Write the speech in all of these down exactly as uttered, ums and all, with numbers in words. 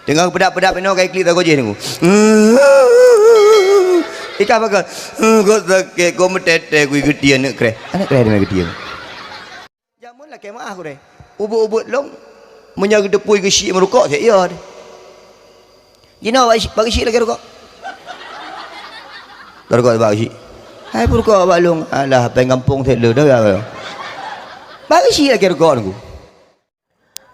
Teungoh peudap-peudap inoe ka iklik sagoe jih nunggu. Ikah pakai. Kok sakét, kok meutete kui geutie aneuk kreh. Aneuk kreh deungon geutie. Jameun lakée meu'ah gurée. Ubeuet-ubeuet lôn, meunyoe geuteupui geusyik meurukok, cit iya deh. Jinoe bak geusyik lakée rukok. Rukok bak geusyik. Hai peurukok bak lôn, alah péng gampông cit lé dah. Bak geusyik lakée rukok nunggu.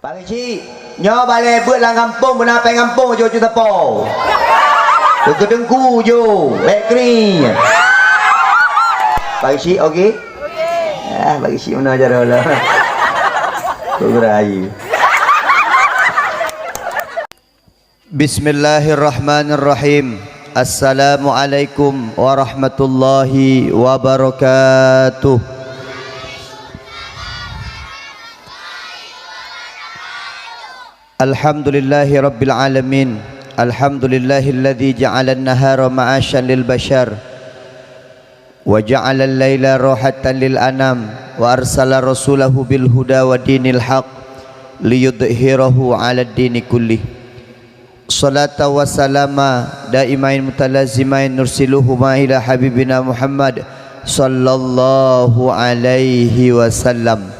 Bak geusyik, nyoe balée beuet lam gampông beuna péng gampông jok sapo. Keu teungku jo, bék kri. Bak geusyik oke. Ah, bak geusyik meunoe jaroe lah. Kok geura ayu. Bismillahirrahmanirrahim. Assalamualaikum warahmatullahi wabarakatuh. Alhamdulillahi rabbil alamin. Alhamdulillahilladzi ja'alan nahara ma'asyan lil bashar. Wa ja'alal laila rahatan lil anam, wa arsala rasulahu bil huda wa dinil haq, liyudhhirahu 'alad dini kullih. Salata wa salama daimain mutalazimain nursiluhuma ila habibina Muhammad sallallahu alaihi wasallam.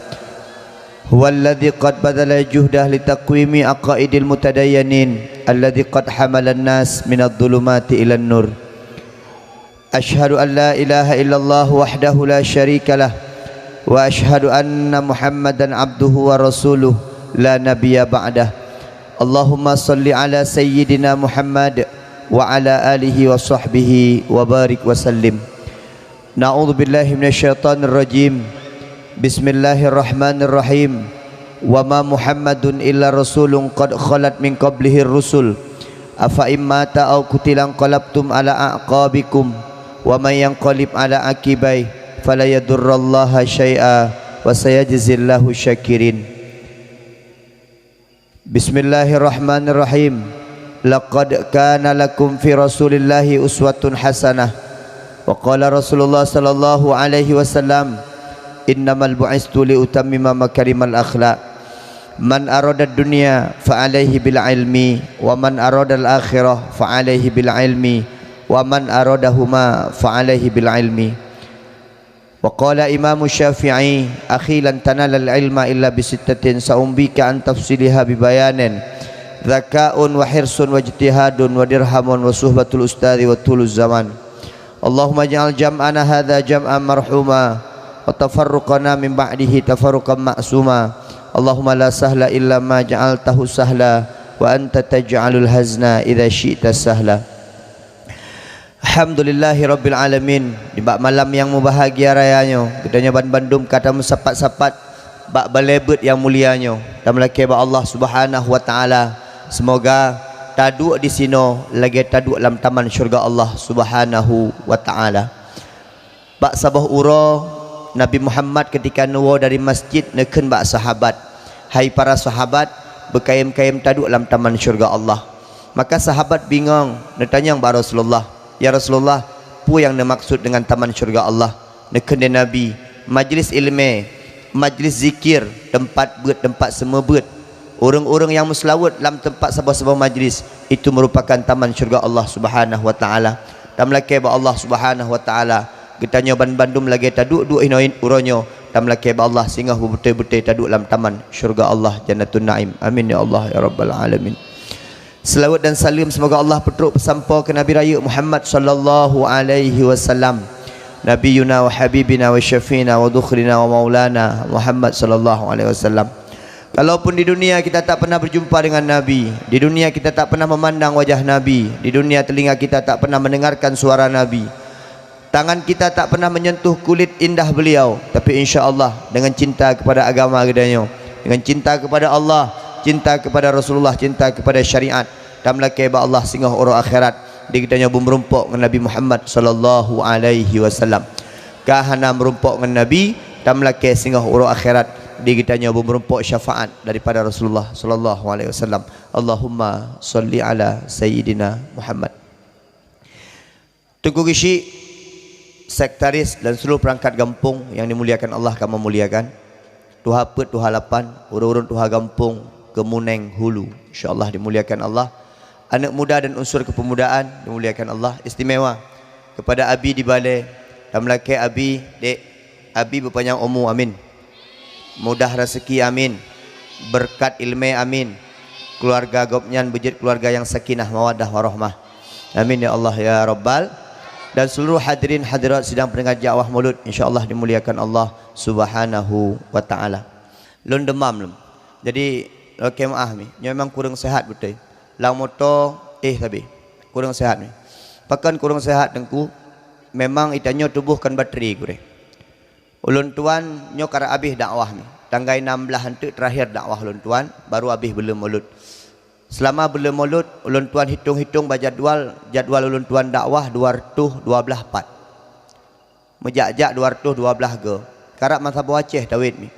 Huwallazi qad badhala juhdah litaqwimi aqaidil mutadayyanin, allazi qad hamalan nas minadh dhulumati ilan nur. Asyhadu an la ilaha illallah wahdahu la syarikalah, wa asyhadu anna Muhammadan abduhu wa rasuluh, la nabiyya ba'dah. Allahumma shalli ala sayyidina Muhammad wa ala alihi wa sahbihi wa barik wa sallim. Na'udzubillahi minasyaitonirrajim. Bismillahirrahmanirrahim. Wa ma Muhammadun illa rasulun qad khalat min qablihir rusul. Afa in mata aw qutila inqalabtum ala a'qabikum, wa may yanqalib ala aqibaih fala yadurrallaha syai'a wa sayajzillahu syakirin. Bismillahirrahmanirrahim. Laqad kana lakum fi Rasulillahi uswatun hasanah. Wa qala Rasulullah sallallahu alaihi wasallam, "Innamal bu'istu li utammima makarimal akhlaq." Man aradad dunya fa alaihi bil ilmi, wa man aradal akhirah fa alaihi bil ilmi, wa man aradahuma fa alaihi bil ilmi. Wa qala Imamu Syafi'i, "Akhi, lan tanalal ilma illa bisittatin, sa'umbika an tafsiliha bibayanin, dzaka'un wa hirsun wa ijtihadun wa dirhamun wa suhbatul ustadzi wa tuluz zaman." Allahumma ij'al jam'ana hadza jam'an marhuma, wa tafarruqana min ba'dihi tafarruqan ma'suma. Allahumma la sahla illa ma ja'altahu sahla, wa anta taj'alul hazna idza syi'ta sahla. Alhamdulillahi rabbil alamin. Nibak malam nyang mubahgia raya nyoe, geutanyoe banmandum ka tameusapat-sapat bak balée beuet nyang mulia nyoe. Tameulakée bak Allah Subhanahu wa Ta'ala, seumoga taduek disinoe lagée taduek lam taman syeuruga Allah Subhanahu wa Ta'ala. Bak saboh uroe, Nabi Muhammad keutika neuwoe dari masjid neukheun bak sahabat, "Hai para sahabat, beukayém-kayém taduek lam taman syeuruga Allah." Maka sahabat bingong, neutanyong bak Rasulullah, "Ya Rasulullah, peue nyang neumaksud deungon taman syeuruga Allah?" Neukheun lé Nabi, "Majlis ileumé, majlis zikir, teumpat beuet, teumpat seumeubeuet. Ureuëng-ureuëng nyang meuseulaweuet lam teumpat saboh-saboh majlis, itu meurupakan taman syeuruga Allah Subhanahu wa Ta'ala." Tameulakée bak Allah Subhanahu wa Ta'ala, geutanyoe banmandum lagée taduek-duek inoe uroe nyoe, tameulakée bak Allah singoh beubeutôi-beutôi taduek lam taman syeuruga Allah Jannatun Naim. Amin ya Allah ya rabbal alamin. Seulaweuet dan saleuem seumoga Allah peutrok peusampoe keu Nabi Rayeuk Muhammad sallallahu alaihi wasallam, Nabiyuna wa habibina wa syafi'ina wa dhukhrina wa maulana Muhammad sallallahu alaihi wasallam. Kalaupun di dunia kita tak pernah berjumpa dengan Nabi, di dunia kita tak pernah memandang wajah Nabi, di dunia telinga kita tak pernah mendengarkan suara Nabi, tangan kita tak pernah menyentuh kulit indah beliau, tapi insya Allah dengan cinta kepada agama geutanyoe, dengan cinta kepada Allah, cinta kepada Rasulullah, cinta kepada syariat, tameulakée bak Allah singoh uroe akhirat di geutanyoe beumeurumpok ngon Nabi Muhammad sallallahu alaihi wasallam. Ka hana meurumpok ngon Nabi, tameulakée singoh uroe akhirat di geutanyoe beumeurumpok syafaat daripada Rasulullah sallallahu alaihi wasallam. Allahumma shalli ala sayyidina Muhammad. Teungku Geuchik, sekretaris dan seluruh perangkat gampông yang dimuliakan Allah ka meumuliakan. Tuha peuet, tuha lapan, ureuëng-ureuëng tuha gampông Keumuneng Hulu, insya Allah dimuliakan Allah. Aneuk muda dan unsur kepemudaan dimuliakan Allah, istimewa kepada Abi di balè, dan meulakèe Abi, Dek, Abi beupanyang umu, amin. Mudah raseuki, amin. Beureukat ileumèe, amin. Keuluwarga gobnyan beujeuet keuluwarga nyang sakinah, mawaddah, warahmah. Amin ya Allah ya Rabbal. Dan seluruh hadirin hadirat sidang pendengar dakwah Maulud, insya Allah dimuliakan Allah Subhanahu wa Ta'ala. Lôn deumam lom. Jadi, lakèe meu'ah mi, nyoe memang kureueng seuhat beutôi. Lam moto, eh, sabe. Kureueng seuhat mi. Pakon kureueng seuhat, Teungku? Memang geutanyoe tuboh kon batri gurèe. Ulôn tuan nyoe karab abéh dakwah mi. Tanggai nam blaih eunteuk terakhir dakwah ulôn tuan, baru abéh buleuen Maulud. Seulama buleuen Maulud, ulôn tuan hitong-hitong bak jadwal, jadwal ulôn tuan dakwah dua reutôh dua blaih pat. Meujak-jak dua reutôh dua blaih goe. Karab meusaboh Aceh tawét mi.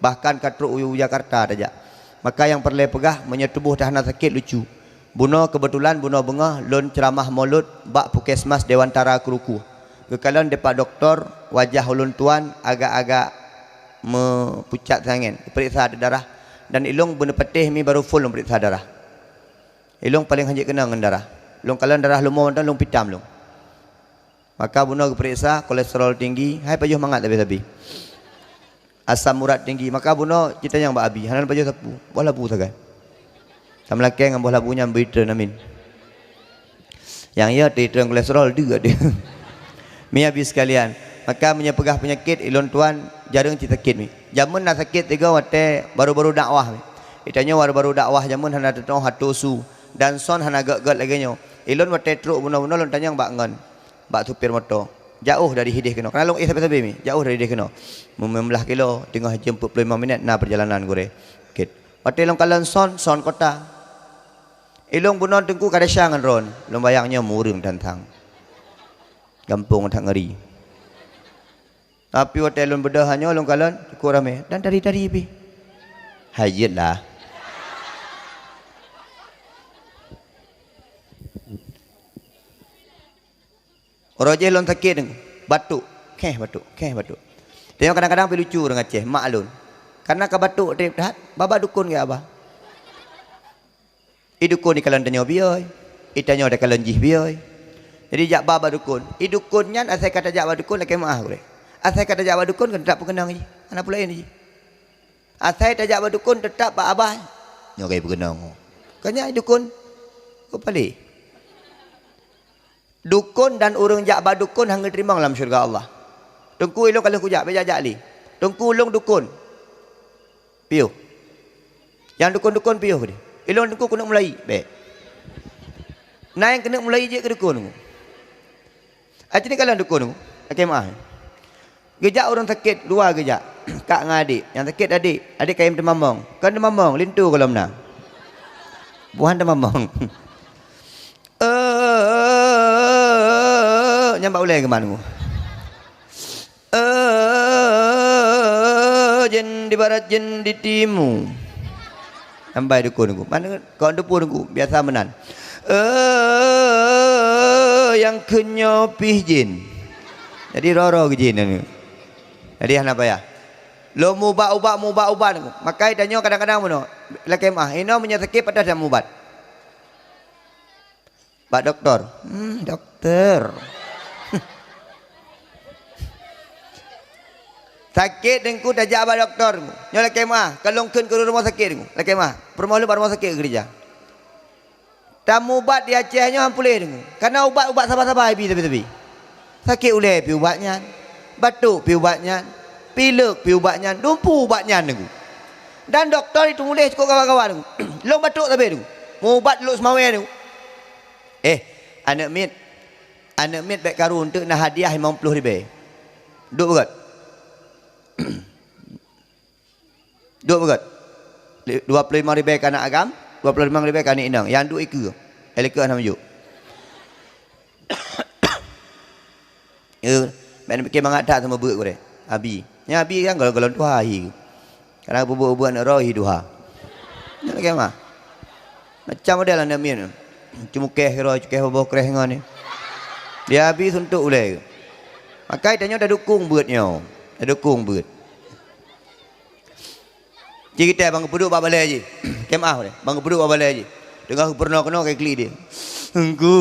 Bahkan ka trok u Jakarta tajak. Maka nyang peureulèe peugah, meunyoe tuboh teuh hana sakét lucu. Bunoe keubeutulan bunoe beungoh lôn ceuramah Maulud bak Puskesmas Dewantara Kruku. Geukalon dipat dokto, wajah ulôn tuan agak-agak meupucat sangat. Peuriksa darah. Dan ilôn beuneupatéh mi baru phôn lôn peuriksa darah. Ilôn paleng hanjeuet keunong ngon darah. Lôn kalon darah leumo mantong lôn pitam lôn. Maka bunoe geupeuriksa, kolesterol tinggi, hai pajoh mangat sabe-sabe. Asam urat tinggi, maka bunoe jitanyong bak Abi, hana pajoh sapeue, boh labu sagai. Tameulakèe ngon boh labu nyan bri treun, amin. Nyang yo treun kolesterol deuk deh. Mi Abi sekalian, maka meunyoe peugah peunyakét, ilôn tuan jareueng cit sakét mi. Jameun na sakét tiga watèe baru-baru dakwah mi. Geutanyoe baru-baru dakwah jameun hana teutoh atô su, dan son hana gèt-gèt lagèe nyoe. Ilôn watèe trok bunoe-bunoe lôn tanyong bak ngon. Bak supir moto. Jaoh dari hideh keunoe. Kana lôn éh sabe-sabe mi. Jaoh dari hideh keunoe. Meumeubelah kilo, teungoh jeuem peuet ploh limong minét na peurjalanan gurèe. Kit. Watèe lôn kalon son, son kota. Ilôn bunoe Teungku ka desya ngon droeneuh. Lôn bayang nyoe mureueng tantang. Gampông that ngeuri. Tapi watèe lôn beudôh nyoe lôn kalon cukôp ramè. Dan tari-tari pih. Hai jeuet lah. Uroe jéh lôn sakét, batuk, kheh batuk, kheh batuk. Tanyoe kadang-kadang pih lucu ureueng Aceh, mak lôn. Karena ka batuk trép that, babah dukon geuh abah. I dukon ikalon tanyoe biôh, i tanyoe takalon jih biôh. Jadi jak babah dukon. I dukon nyan asai ka tajak bak dukon lakèe meu'ah gurèe. Asai ka tajak bak dukon kan teutap peukeunong jih, hana peue laén jih. Asai tajak bak dukon teutap bak abah, nyoe ka jipeukeunong. Ka nyan i dukon, keu palé. Dukon dan ureueng jak bak dukon han geuteurimong lam syeuruga Allah. Teungku, ilôn ka lheueh kujak, bèk jak-jak lé. Teungku, ulôn dukon. Piôh. Nyang dukon-dukon piôh keudeh. Ilôn Teungku keuneuk meulayi, bèk. Na nyang keuneuk meulayi jeuet keu dukon. Aci ni kalon dukon, lakèe meu'ah. Geujak ureueng sakét dua geujak, kak ngon adék. Nyang sakét adék, adék kayém teumamong. Kon teumamong, linto gohlom na. Buhan teumamong. Eh, nyan bak ulèe geuman. Eh, jén di barat, jén di timu. Sampai dukon Teungku. Mana kok dukon Teungku? Biasa meunan. Eh, nyang kheun nyoe pih jén. Jadi roro geujén nyan. Jadi hana payah. Lôn mubat ubat, mubat ubat Teungku. Maka tanyoe kadang-kadang bunoe. Lakèe meu'ah. Inoe meunyoe sakét padah dan mubat. Bak doktor. Hmm, doktor. Sakét Teungku tajak bak doktor. Nyoe lakèe meu'ah, ka lôn kheun keu rumoh sakét Teungku. Lakèe meu'ah. Peurumoh lôn bak rumoh sakét geukeureuja. Tamubat di Aceh nyoe han puléh Teungku. Karena ubat-ubat saba-saba ibi sabe-sabe. Sakét ulèe pih ubat nyan, batuk pih ubat nyan, pilek pih ubat nyan, dumpu ubat nyan Teungku. Dan doktor itu muléh cukôp gawat-gawat Teungku. Lôn batuk sabe Teungku. Mubat lôn seumawé Teungku. Eh, aneuk miet. Aneuk miet bèk karu eunteuk na hadiah limong ploh ribèe. Duek beugöt. Duek beugöt. Dua ploh limong ribèe keu aneuk agam, dua ploh limong ribèe keu aneuk inong. Nyang duek ikeue. Eh, likot hana meujok. Eh, bèk neupike mangat that sama beuet gurèe. Abi. Nyan abi kan golom-golom tuha hi. Kadang peubuet-buet aneuk droe hi tuha. Nyan lagèe mah. Macam model aneuk miet. Cumukeh keudroe, cukeh boboh kreh ngon ni. Dia abi suntok ulèe. Makai tanyoe tadukong beuet nyoe. Tadukong beuet. Ci geutai bang geupeuduek bak balèe jih. Kém ah ulèe. Bang geupeuduek bak balèe jih. Teungoh peurunoe keunoe ka iklik dia. Teungku.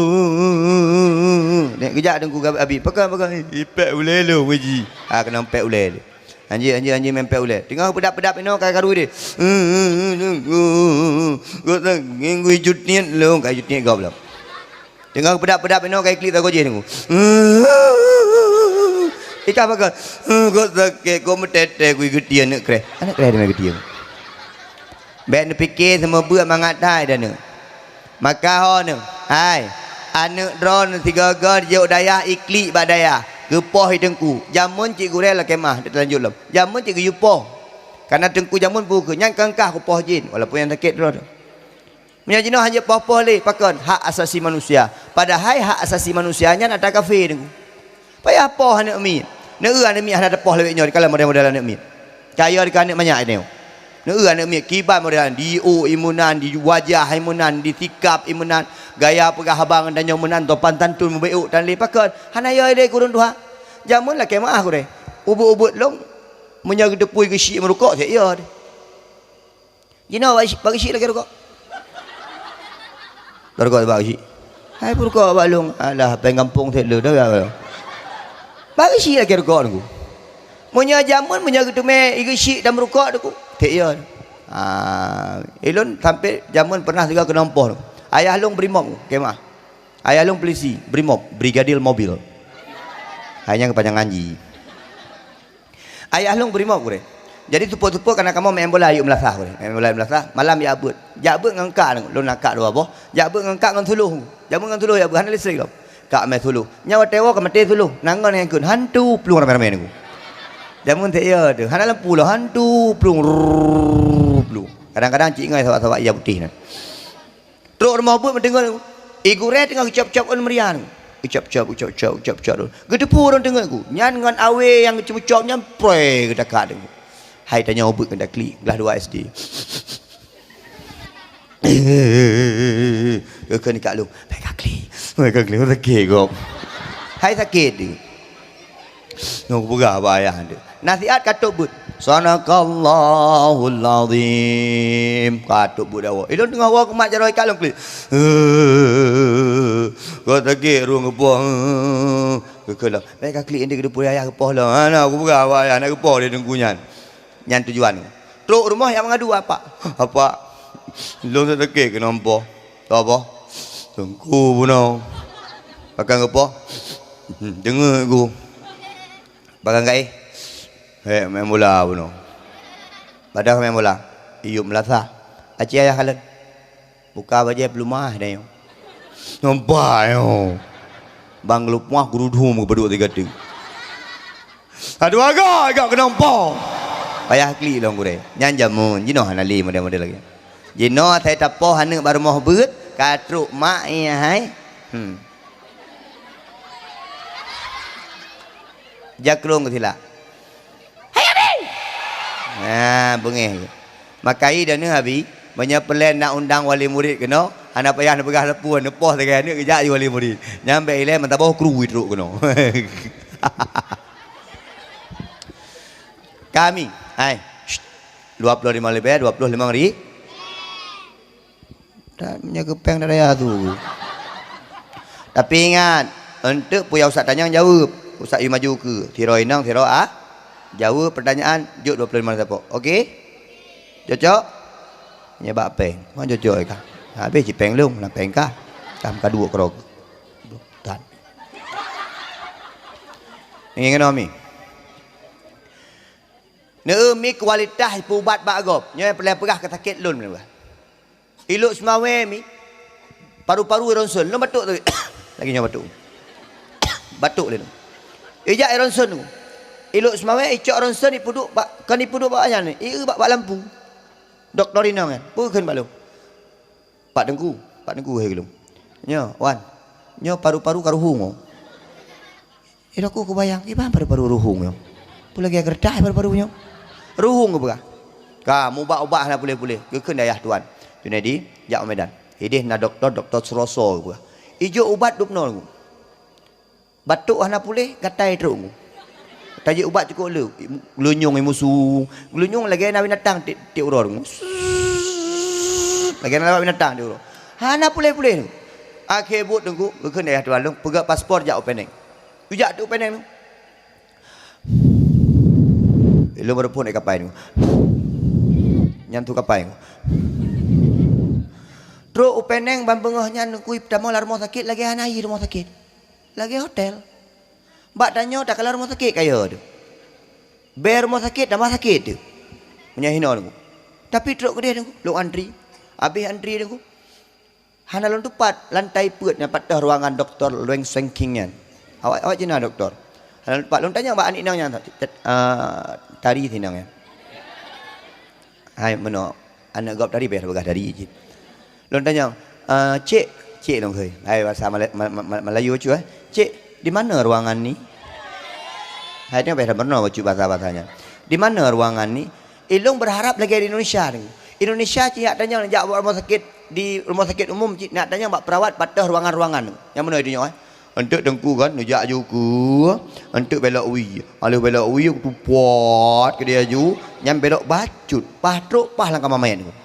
Nyan geujak Teungku Abi, "Pakon, pakon?" "Ipèk ulèe lôn, Haji." Ah, keuneuk pèk ulèe lé. Anjing, anjing, anjing meu'en pèk ulèe. Teungoh peudap-peudap inoe ka karu dia. "Teungku, geutanggong geucut niet lôn," ka cut niet gob lom. Teungoh peudap-peudap inoe ka iklik sagoe jih Teungku. "Ikah pakon?" "Geutanggong sakét, geumeutètè, geutie aneuk kreh." Aneuk kreh dia meutie. Bèk neupike seumeubeuet mangat that aneuk. Maka ho neuh, hai, aneuk droeneuh sigoe-goe jijok dayah, iklik bak dayah, geupoh i Teungku. Jameun cit gurèe lakèe meu'ah, teulanjut lom. Jameun cit geuyue poh. Kareuna Teungku jameun peue keuh, nyan keu kah kupoh jén, walaupun nyang sakét droe teuh. Meunyoe jinoe hana poh-poh lé, pakon? Hak asasi manusia. Padahai hak asasi manusia nyan ata kafé Teungku. Payah poh aneuk miet. Neu-eu aneuk miet hana tapoh lawét nyoe, dikalon model-model aneuk miet. Kaya dikeu aneuk manyak nyoe. Neu-eu aneuk miet kiban model, diôk i meunan, diwajah i meunan, disikap i meunan, gaya peugah haba ngon tanyoe meunan, sopan santun, mubeuôk tan lé, pakon? Hana yo lé keu ureueng tuha. Jameun lakèe meu'ah gurèe. Ubeut-ubeut lôn, meunyoe geuteupeue geusyik meurukok, sét yo deh. Jinoe bak geusyik, bak geusyik lakèe rukok. Rukok bak geusyik. Hai peurukok bak lôn. Alah, péng gampông sét lé dah, ya. Bak geusyik lakèe rukok Teungku. Meunyoe jameun, meunyoe geuteumé i geusyik dan meurukok Teungku, sét yo. Ah, ilôn sampoe jameun pernah sigoe keunoe poh Teungku. Ayah lôn brimob, kemah. Ayah lôn pulisi, brimob, brigadir mobil. Hai nyan keupanjangan jih. Ayah lôn brimob gurèe. Jadi seupôt-seupôt kana kamoe meu'en bola yôh meulasah gurèe. Meu'en bola yôh meulasah, malam jak beuet. Jak beuet ngon kak, lôn na kak dua boh. Jak beuet ngon kak ngon suluh. Jameun ngon suluh jak beuet, hana listrik lom. Kak mé suluh. Nyan watèe woe ka maté suluh. Na ngon nyang kheun, hantu plueng ramé-ramé Teungku. Jameun sét yo teuh. Hana lampu lom, hantu plueng, rrrr, plueng. Kadang-kadang cit ingat sawa-sawa ija putéh nyan. Trok rumoh beuet meudeungoe, i gurèe teungoh geucop-cop ôn meurian. Geucop-cop, geucop-cop, geucop-cop. Geuteupeue ureueng teungoh ku. Nyan ngon awé nyang geucop-cop nyan pré geutakat. Hai tanyoe beuet keu taklik, glah dua S D. Geukheun kak lôn, "Bèk kaklik, bèk kaklik, sakét gob." Hai sakét deh. Nyoe kupeugah bak ayah teuh. Nasihat ka tôb beuet. Sadaqallahul azim. Ka tôb beuet dawa. Ilôn teungoh woe keumat jaroe ikat lôn klik. Ka sakét rueng geupoh. Geukheun lom. Bèk kaklik, nanti geuteupeue ayah geupoh lom. Hana kupeugah bak ayah, nak geupoh lé Teungku nyan. Nyan tujuan. Trok rumoh jak meungadu apak. "Apak, lôn sakét keunoe poh." "Soe poh?" "Teungku bunoe." "Pakon geupoh?" "Hmm, deungoe ku." "Pakon gaéh?" "Hék, meu'en bola bunoe." "Padahai meu'en bola?" "Iyup meulasah." "Aci ayah kalon." Buka bajèe peulumah deh nyoe. Nampak nyoe. Bang geulupuah gurudhum geupeuduk sigoe teuk. Aduh, agak, agak keunoe poh. Payah klik lôn gurèe. Nyan jameun, jinoe hana lé model-model lagèe. Jinoe asai tapoh aneuk bak rumoh beuet, ka trok mak, eh, hai. Hmm. Jakrong keusilak. Hai Abi! Ha, beungéh. Makai deuh neuh Abi, meunyoe peureulèe nak undang wali murid keunoe, hana payah neupeugah telepon, neupoh sagai aneuk geujak ju wali murid. Nyan bèk ilèe meusaboh kru trok keunoe. Kami, hai. Dua ploh limong ribèe, dua ploh limong ri-, Dak, meunyoe geupéng dak daya su. Tapi ingat, eunteuk peue nyang Ustaz tanyong jaweueb. Ustaz yue maju keu sidroe inong, sidroe a-, jaweueb peurtanyaan, jok dua ploh limong sapo. Oke? Cocok? Nyoe bak péng. Mon cocok ka. Habéh cit péng lôn, na péng ka. Ka meukaduek keudroe. Tan. Ingat keunoe mi. Neu mi kualitas peuubat bak gob. Nyoe peureulèe peugah keu sakét lôn. I Lhokseumawe mi, paru-paru i Ronson, lôn batuk tadi. Lagèe nyoe batuk. Batuk lé nyoe. Ijak i Ronson. I Lhokseumawe, icok Ronson, ipeuduek bak, kon ipeuduek bak nyan, i bak, bak lampu. Dokto inong nyan, peue kheun bak lôn? "Pak Teungku, Pak Teungku," hai geulong. "Nyoe, Wan. Nyoe paru-paru ka ruhueng, oh." Ilôn ku kubayang, "Kiban paru-paru ruhueng nyoe? Peue lagèe geureutah paru-paru nyoe?" "Ruhueng," geupeugah. Ka, mubat-ubat hana puléh-puléh. Geukheun dayah tuan. Junaidi, jak u Medan. Idéh na dokto, Dokto Suroso geupeugah. Ijok ubat dub nol. Batuk hana puléh, gatai trok. Tajok ubat cukôp le. Geulunyueng i musu. Geulunyueng lagèe na binatang tiep, tiep uroe. Lagèe na binatang tiep uroe. Hana puléh-puléh tu. Akhé buet Teungku, geukheun ayah tuan lôn, peugah paspor jak u Penang. Ijak tu u Penang tu. Ilôn baru phon kapai tu. Nyan tu kapai tu. Trok u Penang ban beungoh nyan Teungku, tamong lam rumoh sakét, lagèe hana ie rumoh sakét. Lagèe hotel. Bak tanyoe takalon rumoh sakét kaya tu. Bèe rumoh sakét tambah sakét tu. Meunyoe hinoe Teungku. Tapi trok keudeh Teungku, lôn antri. Abéh antri Teungku. Hana lôn teupat lantai peuet nyang pat teuh ruangan doktor Lueng Seng King nyan. Awak, awak cina doktor. Hana lôn teupat. Lôn tanyong bak aneuk inong nyan, ah, tari si inong nyan. Hai meunoe, aneuk gob tari, payah peugah tari cit. Lôn tanyong, "Eh, cik," cik lôn kheun. Hai bahasa Mala-, Ma-, Ma-, Ma-, Melayu bacut, eh. "Cik, di mana ruangan ni?" Hai nyoe payah meurunoe bacut bahasa-bahasa nyan. "Di mana ruangan ni?" Ilôn berharap lagèe di Indonesia ni. Indonesia cit jak tanyong jak bak rumoh sakét, di rumoh sakét umum cit jak tanyong bak perawat pat teuh ruangan-ruangan. Nyang meunoe di nyoe, eh. Eunteuk Teungku kan, neujak aju keue, eunteuk belok wie. Aleuh belok wie, tupot keudeh aju, nyan belok bacut, paih trok, paih lam kama manyét Teungku.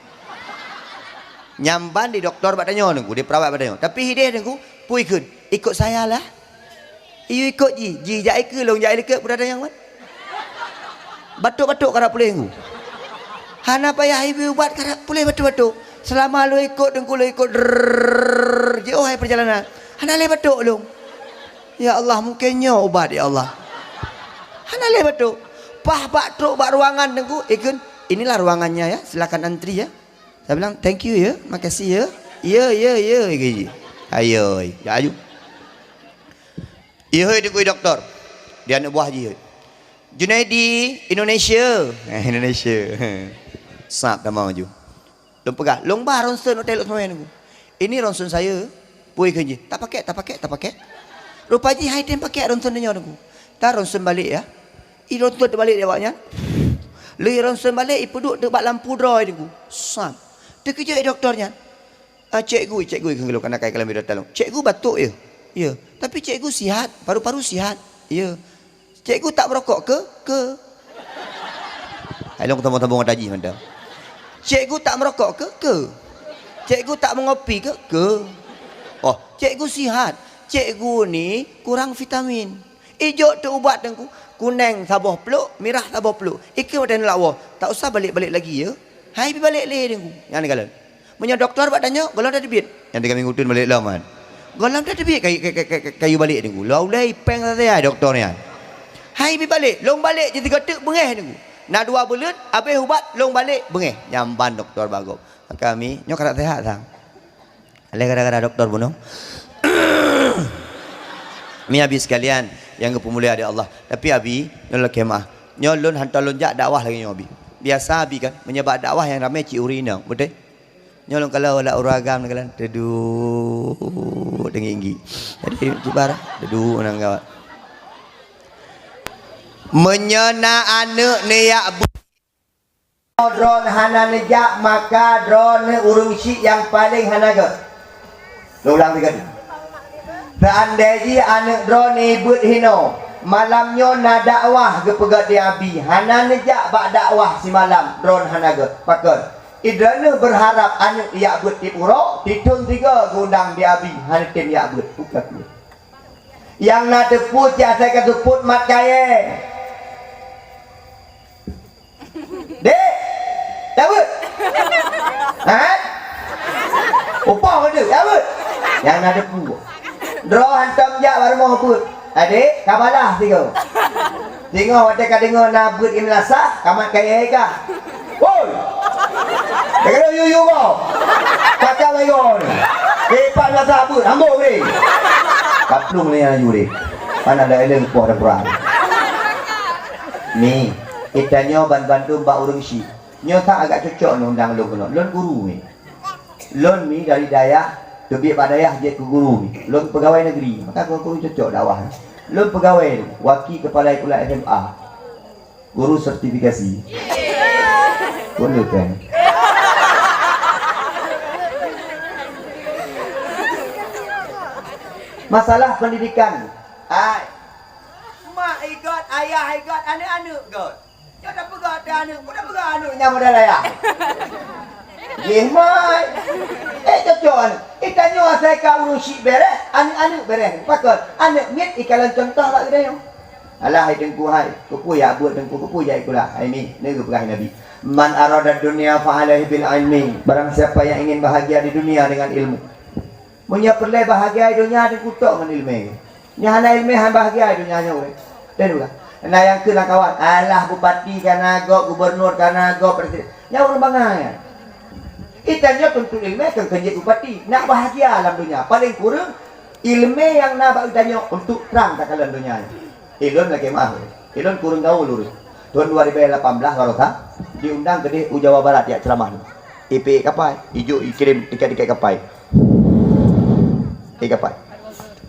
Nyan ban di doktor bak tanyoe Teungku, di perawat bak tanyoe. Tapi hideh Teungku, peue ikheun, "Ikut saya lah." Iyue ikot jih, jih jak ikeue, lôn jak ilikot, peue tanyong ban. Batuk-batuk karap puléh Teungku. Hana payah iyue ubat, karap puléh batuk-batuk. Seulama lôn ikot Teungku, lôn ikot, drrrr, jiôh hai perjalanan. Hana lé batuk lôn. Ya Allah, mungken nyoe ubat, ya Allah. Hana lé batuk. Paih bak trok bak ruangan Teungku, ikheun, "Inilah ruangannya ya, silakan antri ya." Saya bilang, "Thank you ya, makasih ya." "Ya, ya, ya," ikheun jih. Ayo, jak aju. Ihôi Teungku doktor. Di aneuk buah jih. "Junaidi, Indonesia." Eh, Indonesia. Sab tamong aju. Lôn peugah, "Lôn ba ronsen hotel Lhokseumawe Teungku." "Ini ronsen saya." Peue ikheun jih, "Tak pakai, tak pakai, tak pakai." Rupa jih hai tem pakai ronsen nyoe Teungku. "Ta ronsen balek ya." Ironsen teubalik di awak nyan. Lheueh ironsen balek, ipeuduek teuk bak lampu droe Teungku. Sab. Teukeujot doktor nyan. "Ah, cikgu, cikgu," ikheun lôn, kana kai kalam bidang talong. "Cikgu batuk ya?" "Ya." "Tapi cikgu sihat, paru-paru sihat?" "Ya." "Cikgu tak merokok ke?" "Ke." Hai lôn sambung-sambung ngon tajih mantong. "Cikgu tak merokok ke?" "Ke." "Cikgu tak mengopi ke?" "Ke." "Oh, cikgu sihat." "Cikgu ni kurang vitamin." Ijok teuh ubat Teungku, kuneng saboh pluk, mirah saboh pluk. Ikheun watèe neulak woe, "Tak usah balek-balek lagi ya." Hai pi balek lé Teungku. Nyan kalon. Meunyoe doktor bak tanyoe, gohlom tateubiet. Nyang tiga minggu tu balek lom kan. Gohlom tateubiet kayu, kayu, kayu, kayu balek Teungku. Lom ulèe ipèng saja doktor nyan. Hai pi balek, lôn balek jih sigoe teuk beungèh Teungku. Na dua buleuen, abéh ubat lôn balek beungèh. Nyan ban doktor bak gob. Maka mi, nyoe karap sehat sang. Lé gara-gara doktor bunoe. Mi Abi sekalian nyang geupeumulia di Allah. Tapi Abi, nyoe lakèe meuah. Nyoe lôn hantom lôn jak dakwah lagèe nyoe Abi. Biasa Abi kan, meunyoe bak dakwah nyang ramè cit ureueng inong, beutôi? Nyoe lôn kalon lam ureueng agam nyoe kalon, teuduek teunggi-teunggi. Jadi, kibar, teuduek nang gawat. Meunyoe na aneuk neujak bu- Droeneuh hana neujak, maka droeneuh ureueng syiek nyang paleng hana gèt. Lôn ulang sigoe teuk. Seuandai jih aneuk droeneuh beuet hinoe, malam nyoe na dakwah geupeugèt di Abi, hana neujak bak dakwah simalam, droeneuh hana gèt. Pakon? Droeneuh beurharap aneuk jak beuet tiep uroe, sithôn sigoe geuundang di Abi, hana tem jak beuet. Bukon. Nyang na teupeu cit asai ka seupôt mat kayèe. Dek, jak beuet. Ha? Upah keu dek, jak beuet. Nyang na teupeu. Droe hantom jak bak rumoh beuet. Adek, ka balaih sigoe. Singoh watèe ka deungö na beuet i meulasah, ka mat kayèe ka. Woi! Deungoe yue-yue mo. Pakak lagèe nyoe. Ipat masa beuet, ambô bri. Kaplong lé laju deh. Mana ada eleng poh dan perang. Ni, kita nyoe ban bandum bak ureueng syiek. Nyoe tak agak cocok ni undang lôn keunoe. Lôn guru ni. Lôn mi dari dayah, teubiet bak dayah jeuet keu guru mi. Lôn peugawai negeri, maka guru cocok dakwah. Lôn peugawai waki kepala sekolah S M A. Guru sertifikasi. Boleh kan? Masalah pendidikan. Ai. Mak igot, ayah igot, aneuk-aneuk got. Nyoe tapeugah teuh aneuk, peue tapeugah aneuk nyang model ayah. Jih mai. Eh, cocok aneuk. Itanyoe asai ka ureueng syik bèrèh, aneuk-aneuk bèrèh. Pakon? Aneuk miet ikalon contoh bak geutanyoe. Alah, hai Teungku hai, keupeue jak beuet Teungku, keupeue jak sikula? Hai mi, nyoe geupeugah Nabi, "Man arada dunya fa alaihi bil ilmi." Barang siapa yang ingin bahagia di dunia dengan ilmu. Meunyoe peureulèe bahagia donya, teukutok ngon ileumèe. Nyoe hana ileumèe, hana bahagia donya nyoe. Dan ulah. Nah, nyang keu lam kawan, alah bupati kana gob, gubernur kana gob, presiden. Nyan ureueng bangai nyan. Itanyoe tuntut ileumèe keu keujeuet bupati. Nak bahagia lam donya, paléng kureueng ileumèe nyang na bak geutanyoe untuk trang takalon donya nyoe. Ilôn lakèe meu'ah, ilôn kureueng gaul ureueng. Thôn dua ribu lapan belas barosa diundang keudeh u Jawa Barat jak ceuramah. Ipi kapai, ijok ikirém tiket-tiket kapai. Ié kapai.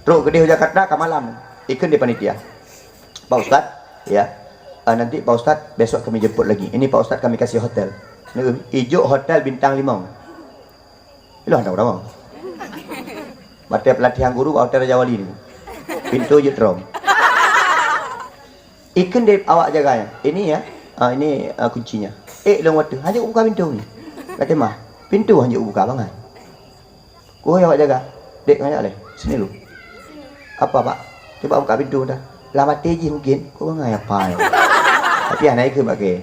Trok keudeh u Jakarta ka malam. Ikheun di panitia, "Pak Ustaz, ya, eh, nanti Pak Ustaz besok kami jemput lagi. Ini Pak Ustaz kami kasih hotel." Neu, ijok hotel bintang lima. Iloh hana ureueng. Watèe peulatihan guru, watèe Raja Wali ni. Pintoe jeuet rhom. Ikheun deh awak jaga nyan, "Ini ya, ah, ini, ah, kuncinya." Eh, lôn watèe, "Hanjeuet buka pintoe ni." Kata mah, "Pintoe hanjeuet buka bangai." Keuhai awak jaga, "Dek, ngajak lé, sini lu." "Apa, Pak?" "Coba buka pintoe dah." Lam até jih mungkin, "Kok bangai apa nyoe?" Tapi hana ikheun bak kèe.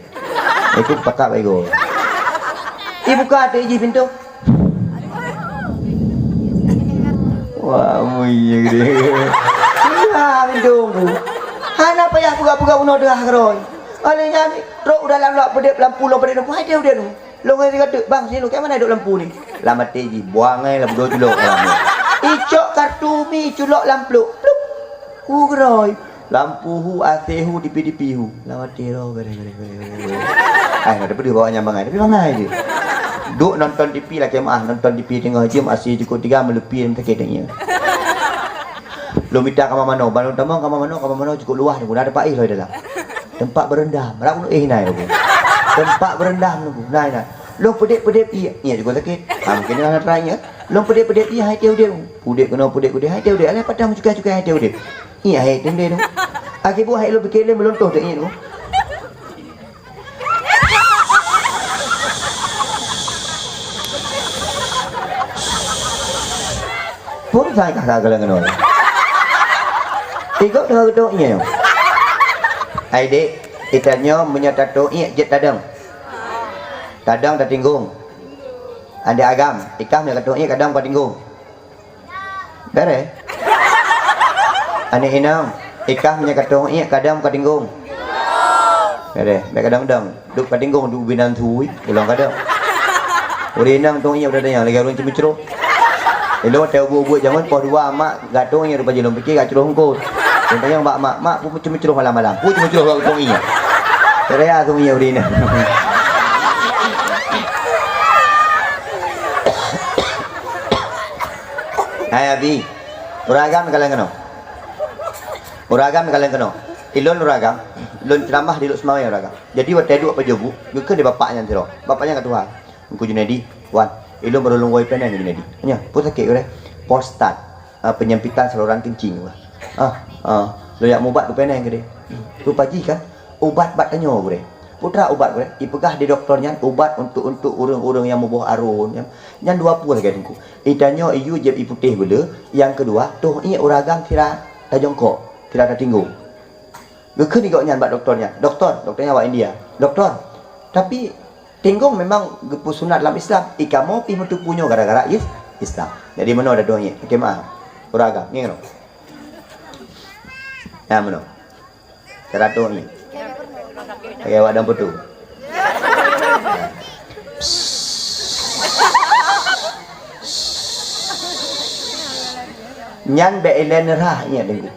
Ikheun pakat bak igoe. Ibuka até jih pintoe. Wah, mulia gede. Wah, pintoe bu. Hana payah peugah-peugah bunoe teuhah keudroe. Oleh nyan, trok u dalam lôn peudép lampu, lôn peudép lampu, hai deh udép nyoe. Lôn ngon si Gateuk, "Bang, sini, keu mana duek lampu ni?" Lam até jih, "Buang ai lam budoe culok lam ni." Icok kartu mi, culok lam pluek, plup. Hu keudroe. Lampu hu, AC hu, tipi-tipi hu. Lam até roh, gede, gede, gede, gede. Ai, na teupeudeuh bawa nyang bangai, tapi bangai je. Duek nonton tipi lakèe meu'ah, nonton tipi teungoh jeuem, AC jukuk tiga, meuleupi lam sakét nyan. Lôn mita kama manoe, ban lôn tamong kama manoe, kama manoe jukuk luwah, na teumpat éh lom dalam. Teumpat beurendam, rab ulôn éh nai lom. Teumpat beurendam lom, nai, nai. Lôn peudép-peudép ié, ié jukuk sakét. Ha, mungkin hana teurai ié. Lôn peudép-peudép ié, hai teuh udép. Udép keunoe, peudép udép, hai teuh udép. Alah, padahai meucukai-cukai hai teuh udép. Ié hai teuh udép tu. Akhé buah hai lôn pike lé meuluntoh teuh ié tu. Phôn sai kah ka galeng keunoe. Igob teungoh geutok ié. Hai dek, itanyoe meunyoe tatok ié jeuet tadong. Tadong tatinggong. Aneuk agam, ikah meunyoe katok ié kadong katinggong. Bèrèh. Aneuk inong, ikah meunyoe katok ié kadong katinggong. Bèrèh, bèk kadong-dong. Duek katinggong, duek binan thui, ulôn kadong. Ureueng inong tok ié udah tanyong, lagèe ureueng ceumeucroh. Ilôn watèe ubeut-ubeut jameun poh dua mak gatok ié rupa jih lôn pike gacroh eungkôt. Lôn tanyong bak mak, "Mak, peue ceumeucroh malam-malam?" "Peue ceumeucroh bak tok ié?" Teuria tok ié ureueng inong. Hai Abi, ureueng agam kalon keunoe. Ureueng agam kalon keunoe. Ilôn ureueng agam, lôn ceuramah di Lhokseumawe ureueng agam. Jadi watèe duek pajoh bu, geukheun di bapak nyan sidroe. Bapak nyan ka tuha. "Teungku Junaidi, wan, ilôn barô lôn woe i Penang Junaidi." "Nyo, peue sakét gurèe?" "Prostat, ah, penyempitan saluran kencing." "Ah, ah, lôn jak mubat keu Penang keudeh." "Rupa jih kan, ubat bak tanyoe gurèe." "Peue treuk ubat gurèe?" "Ipeugah di dokto nyan ubat untuk, untuk ureueng-ureueng nyang muboh arôn nyan, nyan dua peue lagèe Teungku. Itanyoe iyue jieb ié putéh beuleu, nyang keudua toh ié ureueng agam sira tajongkok, sira tatinggong." Geukheun di gobnyan bak dokto nyan, "Dokto," dokto nyan awak India, "Dokto, tapi tinggong memang geupeusunat lam Islam, i kamoe pih meuteupeue nyoe gara-gara is-, Islam." Jadi meunoe dah doh ié, oke, meu'ah. Ureueng agam, ngieng lom. Nah, meunoe. Cara doh ié. Oke, awak dong putu. Nyan bèk ilèe neurhah ié Teungku.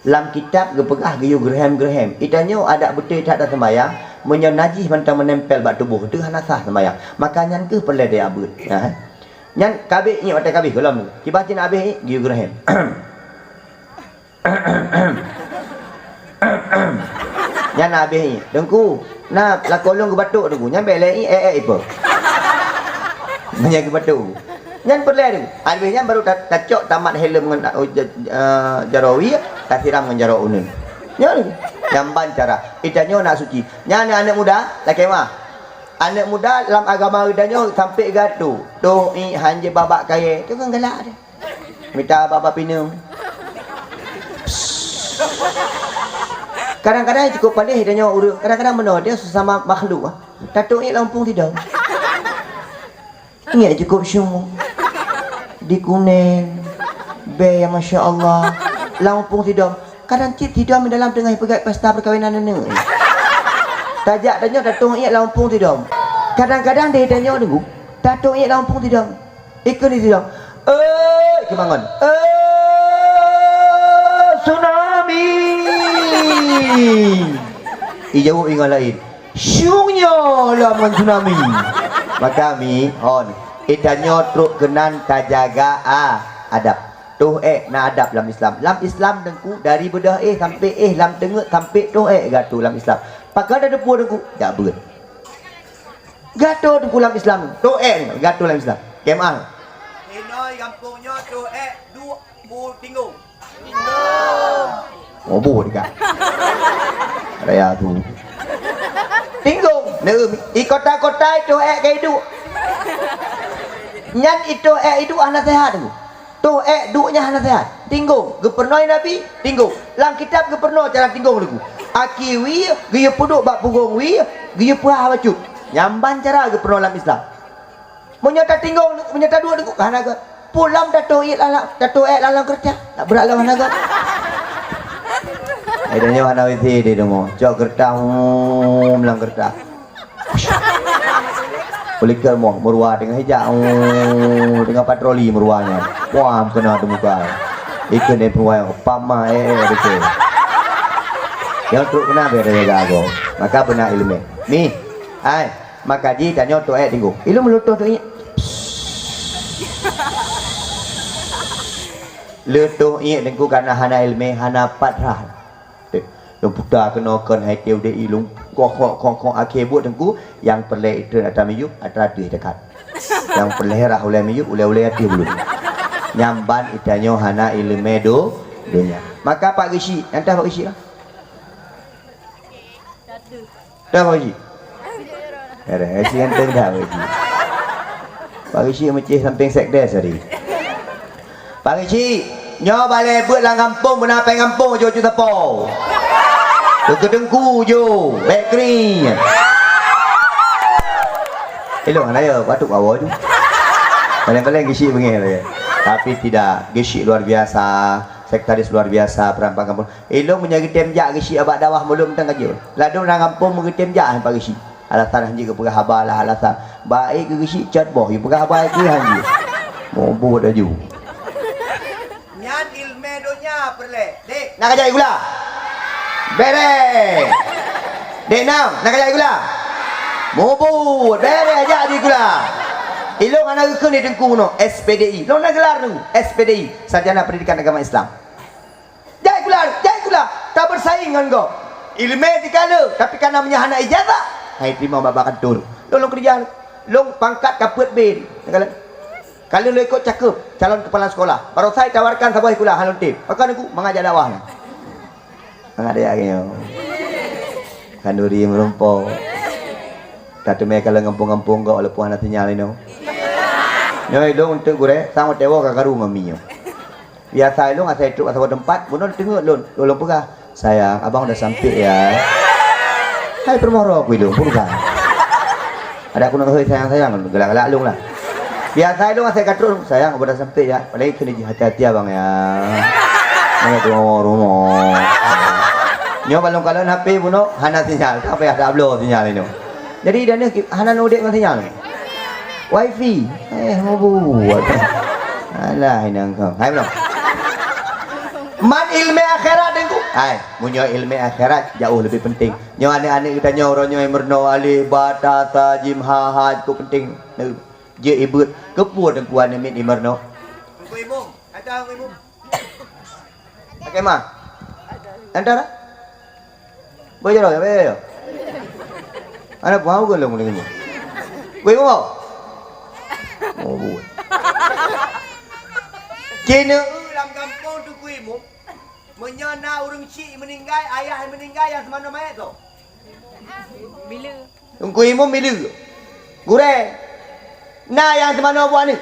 Lam kitab geupeugah geuyue geureuhem-geureuhem. Itanyoe adak beutôi that taseumbahyang, meunyoe najih mantong meunempel bak tuboh teuh hana sah seumbahyang. Maka nyan keuh peureulèe tajak beuet. Ha. Nyan ka abéh ié watèe ka abéh gohlom. Kiban cit na abéh ié geuyue geureuhem. Nyan na abéh ié. Teungku, na lakoe lôn geubatok Teungku. Nyan bèk lé ié, eh, eh, ipo. Nyan geubatok. Nyan peureulèe Teungku. Abéh nyan baru ta-, tacok tamat helm ngon, uh, ja-, eh, jaroe wie, tasiram ngon jaroe uneuen. Nyan, nyan ban cara. Itanyoe nak suci. Nyan aneuk muda, lakèe meu'ah. Aneuk muda lam agama geutanyoe sampai geuatoe, toh iek han jeuet bak-bak kayèe, tu kan galak deh. Mita bak-bak pineung. Kadang-kadang cukôp paléh tanyoe ureueng, kadang-kadang meunoe, dia sesama makhluk, ah. Tatoh iek lam umpung sidom. Ingat cukôp syumu. Di Kuneng. Bèe nyang masya Allah. Lam umpung sidom. Kadang cit sidom dalam teungoh peugah pesta perkawinan aneuk. Tajak tanyoe tatoh iek lam umpung sidom. Kadang-kadang di tanyoe nunggu, tatoh iek lam umpung sidom. Ikheun di sidom. Eh, ikheun bangon. Eh, tsunami. Ijaweueb ingat laén. Syung nyoe lom ngon tsunami. Maka mi, hon, itanyoe trok keunan tajaga, ah, adab. Toh ék na adab lam Islam. Lam Islam Teungku, dari beudôh éh sampai éh lam teungeut sampai toh ék geuatoe lam Islam. Pakon tateupeue Teungku? Jak beuet. Geuatoe Teungku lam Islam. Toh ék geuatoe lam Islam. Kemah. Inoe gampông nyoe toh ék duek bu tinggong. Oh, boh dikak. Raya tu. Tinggong, neuem, i kota-kota itoh ék ka iduek. Nyan itoh ék iduek hana sehat tu. Toh ék duek nyan hana sehat. Tinggong, geupeurunoe Nabi, tinggong. Lam kitab geupeurunoe cara tinggong lagu. Aki wie, geuyue peuduek bak pugong wie, geuyue peuhah bacut. Nyan ban cara geupeurunoe lam Islam. Meunyoe tatinggong, meunyoe taduek teungku, hana göt. Pulam tatoh iek lam, tatoh ék lam, lam keureuta. Tak brat lom hana göt. Eh, tanyoe hana W C di rumoh. Cok keureuta, hum, lam keureuta. Ulikot moh, meuruwa teungoh ijak, hum, teungoh patroli meuruwa nyan. Wah, keuna teumuka. Ikheun deh peuruwa, pama, eh, eh, beutôi. Nyang trok keunan bèe jaga agoe. Maka beuna ileumèe. Nih, ai. Maka jitanyoe toh ék teungku. Ilôn meuleutoh toh iek. Leutoh iek teungku kana hana ileumèe, hana pat rhah. Lôn puta keunoe kon hai teu udép ilôn. Koh, koh, koh, koh, akhé buet teungku, nyang peureulèe itreun atra miyueb, atra ateueh dekat. Nyang peureulèe rhah ulèe miyueb, ulèe-ulèe ateueh buleuen. Nyan ban itanyoe hana ileumèe do-, donya. Maka Pak Geuchik, nyang teuh Pak Geuchik lah. Dah, Pak Geuchik? Ada, Pak Geuchik ganteng dah, Pak Geuchik. Pak Geuchik meucéh samping sekdes tadi. Pak Geuchik, nyoe balèe beuet lam gampông, beuna péng gampông, jôk-jôk sapo. Keu teungku, jôk, bèk kring. Elok hana ya, batuk awai tu. Paling-paling Geuchik beungèh saja. Tapi tidak, Geuchik luar biasa, sekretaris luar biasa, peran Pak Gampông. Ilôn meunyoe geutem jak Geuchik abak dakwah mulod mantong ka jeuet. Ladôm lam gampông meugeutem jak hai Pak Geuchik. Alasan han jeuet geupeugah haba lah alasan. Baik keu Geuchik cot boh, geupeugah haba keu han jeuet. Mubot laju. Nyan ileumèe donya peureulèe. Dek, nak kajak gula? Bèrèh. Dek Nam, nak kajak gula? Mubot, bèrèh jak di gula. Ilôn hana geukheun di teungku nyoe, S P D I. Lôn na gelar nyoe, S P D I, Sarjana Pendidikan Agama Islam. Jai kula, jai kula, ka beusaing ngon gob. Ileumèe jikala, tapi kana meunyoe hana ijazah, hai teurimong bak-bak kantor. Lôn, lôn keureuja, lôn pangkat ka peuet B. Ka lôn ikot cakeup calon kepala sekolah. Barosa itawarkan saboh sikula, hana lôn tem. Pakon Teungku, mangat jak dakwah nyan. Mangat jak nyoe. Khanduri meurumpok. Tateumèe kalon gampông-gampông gob walaupun hana sinyal inoe. Nyoe ilôn eunteuk gurèe, sang watèe woe ka karu ngon minyeuk. Biasa ilôn asai trok saboh teumpat, bunoe teungeut lôn, lôn peugah, "Sayang, abang udah sampai ya." Hai peurumoh droe ku ilôn, peugah. Adak ku neuk hôi sayang-sayang, galak-galak lôn lah. Biasa ilôn asai ka trok, "Sayang, abang udah sampai ya." Padahai keuneuk jih hati-hati abang ya. Mana tu rumoh. Nyoe ban lôn kalon H P bunoe, hana sinyal, tak payah tabloe sinyal inoe. Jadi, dan ni hana udép ngon sinyal. Wifi. Eh, meubuet. Alah, inong kong. Hai, belum. Man ileumèe akhirat, Teungku. Hai, meunyoe ileumèe akhirat, jauh lebih penting. Nyoe aneuk-aneuk geutanyoe, uroe nyoe meurunoe alif, ba, ta, sa, jim, ha, ha, cukup penting. Jeuet ibeuet. Keupeue Teungku aneuk miet imeurunoe? Teungku Imum. Ada Teungku Imum. Pakai mah? Antara? Boy jaroe, boy jaroe. Ana buah uga long dengan ni. Boy mau? Oh, boy. Kena lam gampông Teungku Imum. Meunyoe na ureueng chik meuninggai, ayah meuninggai, nyang seumanoe manyét tu? Bila? Teungku Imum bila? Gurée, na nyang seumanoe buet aneuk.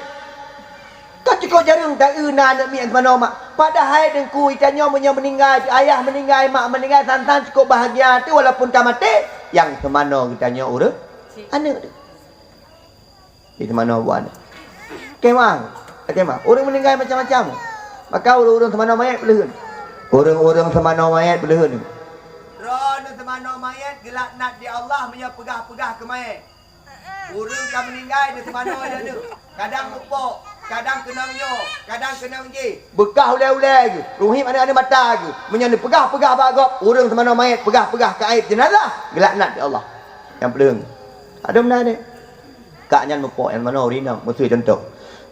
Ka cukôp jareueng taeu na aneuk miet nyang seumanoe mak. Padahai Teungku, geutanyoe meunyoe meuninggai, ayah meuninggai, mak meuninggai, san-san cukôp bahagia teuh walaupun ka maté, nyang seumanoe geutanyoe ureueng aneuk teuh. Di seumanoe buet aneuk. Kemah, kemah. Ureueng meuninggai macam-macam. Maka ureueng-ureueng seumanoe manyét peuleuheuen. Ureueng-ureueng seumanoe manyét peuleuheuen. Droeneuh seumanoe manyét geulaknat di Allah meunyoe peugah-peugah keu manyét. Ureueng ka meuninggai di seumanoe aneuk. Kadang mupok, kadang keunong nyoe, kadang keunong jih. Beukah ulée-ulée geuh, ruhib aneuk-aneuk mata geuh. Meunyoe neupeugah-peugah bak gob, ureueng seumanoe manyét peugah-peugah keu aéb jeunazah, geulaknat di Allah. Nyang peuleuheuen. Adoe meunan deh. Kak nyan mupok nyang manoe ureueng inong, meuseu contoh.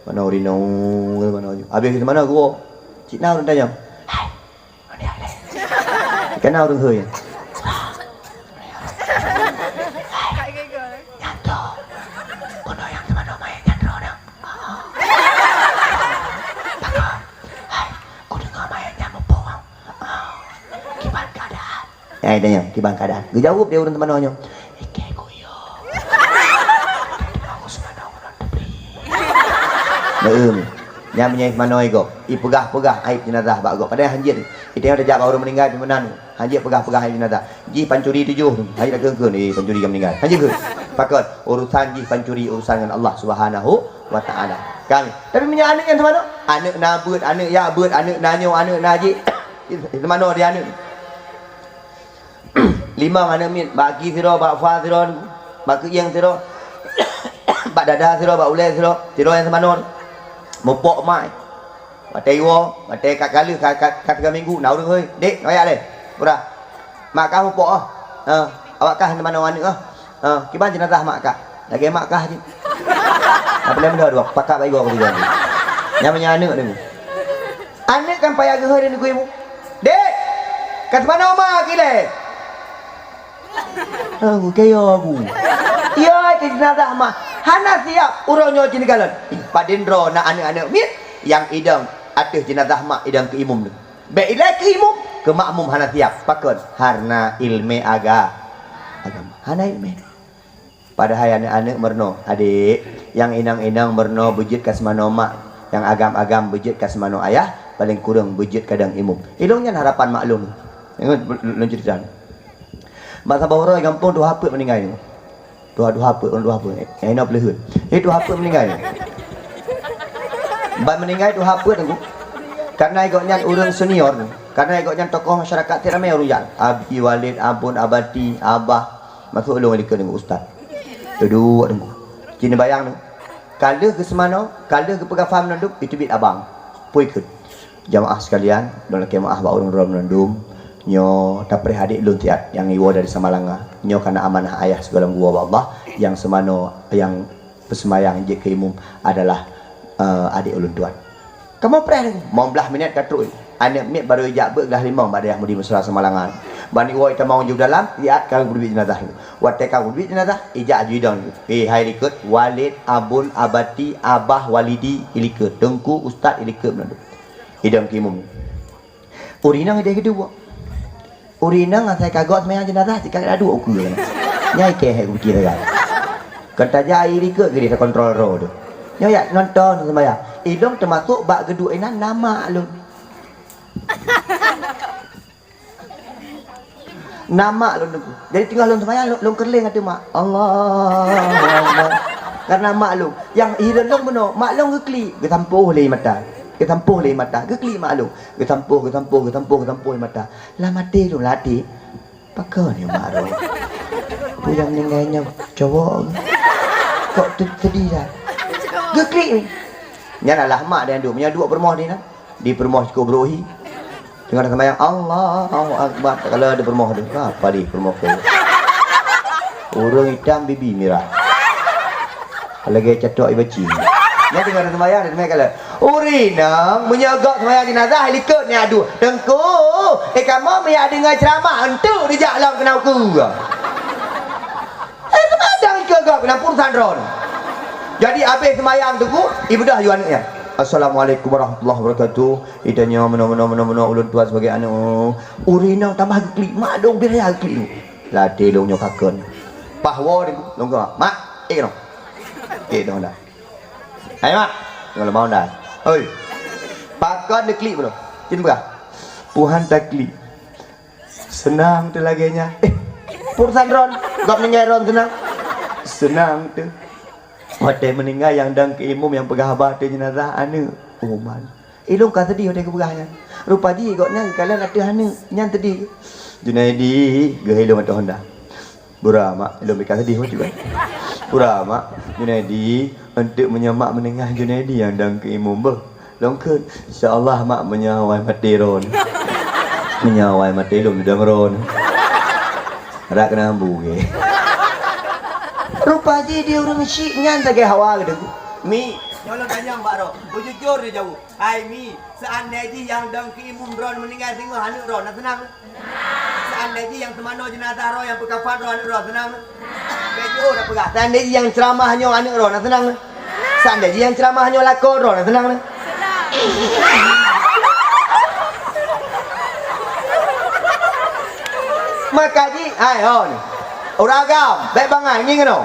Manoe ureueng inong, manoe nyoe. Habéh seumanoe geuwoe. Cit na ureueng tanyong, "Hai, mana dia?" Kana ureueng hôi. "Nyan tu. Keunoe nyang seumanoe manyét nyan droeneuh." "Pakon?" "Hai, kudeungoe manyét nyan mupok." "Kiban keuadaan?" Nyang itanyong, "Kiban keuadaan?" Geujaweueb lé ureueng seumanoe nyoe, "Ikei kuyue." Teuka u seumanoe ulôn teubri. Meu'euem. Nyan meunyoe seumanoe gob, ipeugah-peugah aéb jeunazah bak gob. Padahai hanjeuet. Itanyong tajak bak ureueng meuninggai pih meunan. Hanjeuet peugah-peugah aéb jeunazah. Jih pancuri tujoh tu. Hanjeuet takheun-kheun, "Eh, pancuri ka meuninggai." Hanjeuet kheun. Pakon? Urusan jih pancuri, urusan ngon Allah Subhanahu wa Ta'ala. Kan? Tapi meunyoe aneuk nyang seumanoe, aneuk na beuet, aneuk jak beuet, aneuk na nyoe, aneuk na jih. Seumanoe di aneuk. Limong aneuk miet, bak gaki sidroe, bak fa sidroe, bak keuieng sidroe, bak dada sidroe, bak ulée sidroe, sidroe nyang seumanoe. Mupok mai. Watée iwoe, watée ka, ka lheueh, ka, ka, ka tiga minggu, na ureueng, "Hei, dek, nyoe jak lé. Pura. Mak kah mupok, ah. Ha, awak kah seumanoe aneuk, ah. Ha, kiban jeunazah mak kah?" "Lagée mak kah jih." Apa lé meudoa dua, pakat bak igoe ketiga tu. Nyang meunyoe aneuk ni. Aneuk kan payah geuhôi dan geuimu. "Dek, ka seumanoe mak kah ilée?" "Aku kaya aku." "Iya, ke jeunazah mak." "Hana siap, uroe nyoe jih neukalon." Padum droe na aneuk-aneuk miet nyang idong ateueh jeunazah mak idong keu imum tu. Bék ilée keu imum, keu makmum hana siap. Pakon? Hana ileumé aga-, agama. Hana ileumé. Padahai aneuk-aneuk meurunoe, adek, nyang inong-inong meurunoe beujeuet ka seumanoe mak, nyang agam-agam beujeuet ka seumanoe ayah, paleng kureueng beujeuet kadang imum. Ilong nyan harapan mak lôn. Ingat lôn ceurita. Bak saboh uroe gampông tuha peuet meuninggai. Tuha, tuha peuet, ureueng tuha peuet. Nyang inoe peuleuheuen. Jadi tuha peuet meuninggai. Ban meuninggai tuha peuet tu. Karena gobnyan ureueng senior, karena gobnyan tokoh masyarakat, ramé ureueng jak. Abi, Walid, Abon, Abati, Abah, masuk lôn likot ngon ustaz. Duduek teungku. Cit neubayang teungku. Ka lheueh geuseumanoe, ka lheueh geupeugah fam mandum, iteubiet abang. Peue ikot. Jamaah sekalian, lôn lakée meu'ah bak ureueng droe mandum. Nyoe tapreh adek lôn siat nyang iwoe dari Samalanga. Nyoe kana amanah ayah sigohlom geuwoe bak Allah, nyang seumanoe, nyang peuseumayang jeuet keu imum adalah, eh, adek ulôn tuan. Kamoe preh teungku, limong blaih minét ka trok. Aneuk miet barô ijak beuet glah limong bak dayah Mudi Mesra Samalanga. Ban iwoe itamong ju dalam, siat ka geubri jenazah. Watée ka geubri jenazah, ijak ju idong. Eh, hai likot, Walid, Abon, Abati, Abah, Walidi, ilikot. Teungku, ustaz, ilikot meunadong. Idong keu imum. Ureueng inong ideh keudua. Ureueng inong asai ka gob seumayang jenazah, cit ka duek ukeue. Nyang ikée hai kupiké sagai. Kon tajak ilikot geudeh takontrol droe tu. Nyoe jak nonton seumayang. Ilong teumasok bak geuduek inan na mak lôn. Na mak lôn teungku. Jadi teungoh lôn seumayang, lôn, lôn keureuléng ateueh mak. Allahu Akbar. Karena mak lôn. Nyang hireuen lôn bunoe, mak lôn geuklik, geusampôh lé mata. Geusampôh lé mata. Geuklik mak lôn. Geusampôh, geusampôh, geusampôh, geusampôh lé mata. Lam até lôn, lam até. Pakon nyoe mak droe? Peue nyang meuninggai nyoe cowok? Kok te-, teudeh that? Geuklik. Nyan alah mak dan duek. Meunyoe duek peurumoh di na. Di peurumoh cukôp brôk hi. Teungoh seumayang, Allahu Akbar. Takalon di peurumoh tu. Apa di peurumoh tu? Ureueng itam bibi mirah. Lagée catok ié baci. Nyan teungoh seumayang, seumayang kalon. Ureueng inong, meunyoe gob seumayang jenazah, likot nyan aduh. Teungku, eh, kamoe meunyo deungoe ceuramah, enteuk dijak lom keunan ukeue. Eh, seumayang ikot gob, keunan urusan droe. Jadi, abéh seumayang teungku, ibeudôh yue aneuk nyan. Assalamualaikum warahmatullahi wabarakatuh. Itanyoe meunoe, meunoe, meunoe, meunoe, ulôn tuan sebagai aneuk. Ureueng inong tambah geuklik, mak dong bira geuklik. Lam até lôn nyoe pakon. Paih woe teungku, lôn kheun, "Mak, ék keunoe." Eh, dah, dah. Hai, Mak. Kalau mau dah. Oi. Pakon diklik belum? Cin berah. Tuhan taklik. Seunang teuh lagèe nyan. Eh, urusan droen. Gob ninggai droen seunang. Seunang teuh. Watèe meuninggai nyang dong keu imum nyang peugah haba ateueh jeunazah aneuk. Oh, man. Ilôn ka seudeh watèe geupeugah nyan. Rupa jih gobnyan geukalon ateueh aneuk. Nyan seudeh. Junaidi geuhôi lôn ateueh honda. Bura, Mak, ilôn mita seudeh bacut kan. Bura, Mak, Junaidi, eunteuk meunyoe Mak meuninggai Junaidi nyang dong keu imum beuh. Lôn kheun, "Insya Allah, Mak, meunyoe awai maté droen." Meunyoe awai maté lôn dong droen. Rak keunan bu ge. Rupa jih di ureueng syiek nyan sagai hawa geuh. Mi, nyoe lôn tanyong bak droe. Beujujur neujaweueb. Hai Mi, seandai jih nyang dong keu imum droen meuninggai singoh aneuk droen, na seunang? Seandai jih nyang teumanoe jeunazah droen, nyang peukafan droen aneuk droen, seunang? Bèk jiôh na peugah. Seandai jih nyang ceuramah nyoe aneuk droen, na seunang? Seandai jih nyang ceuramah nyoe lakoe droen, na seunang? Maka jih, hai, ho ni. Ureueng agam, bèk bangai, ngieng keunoe.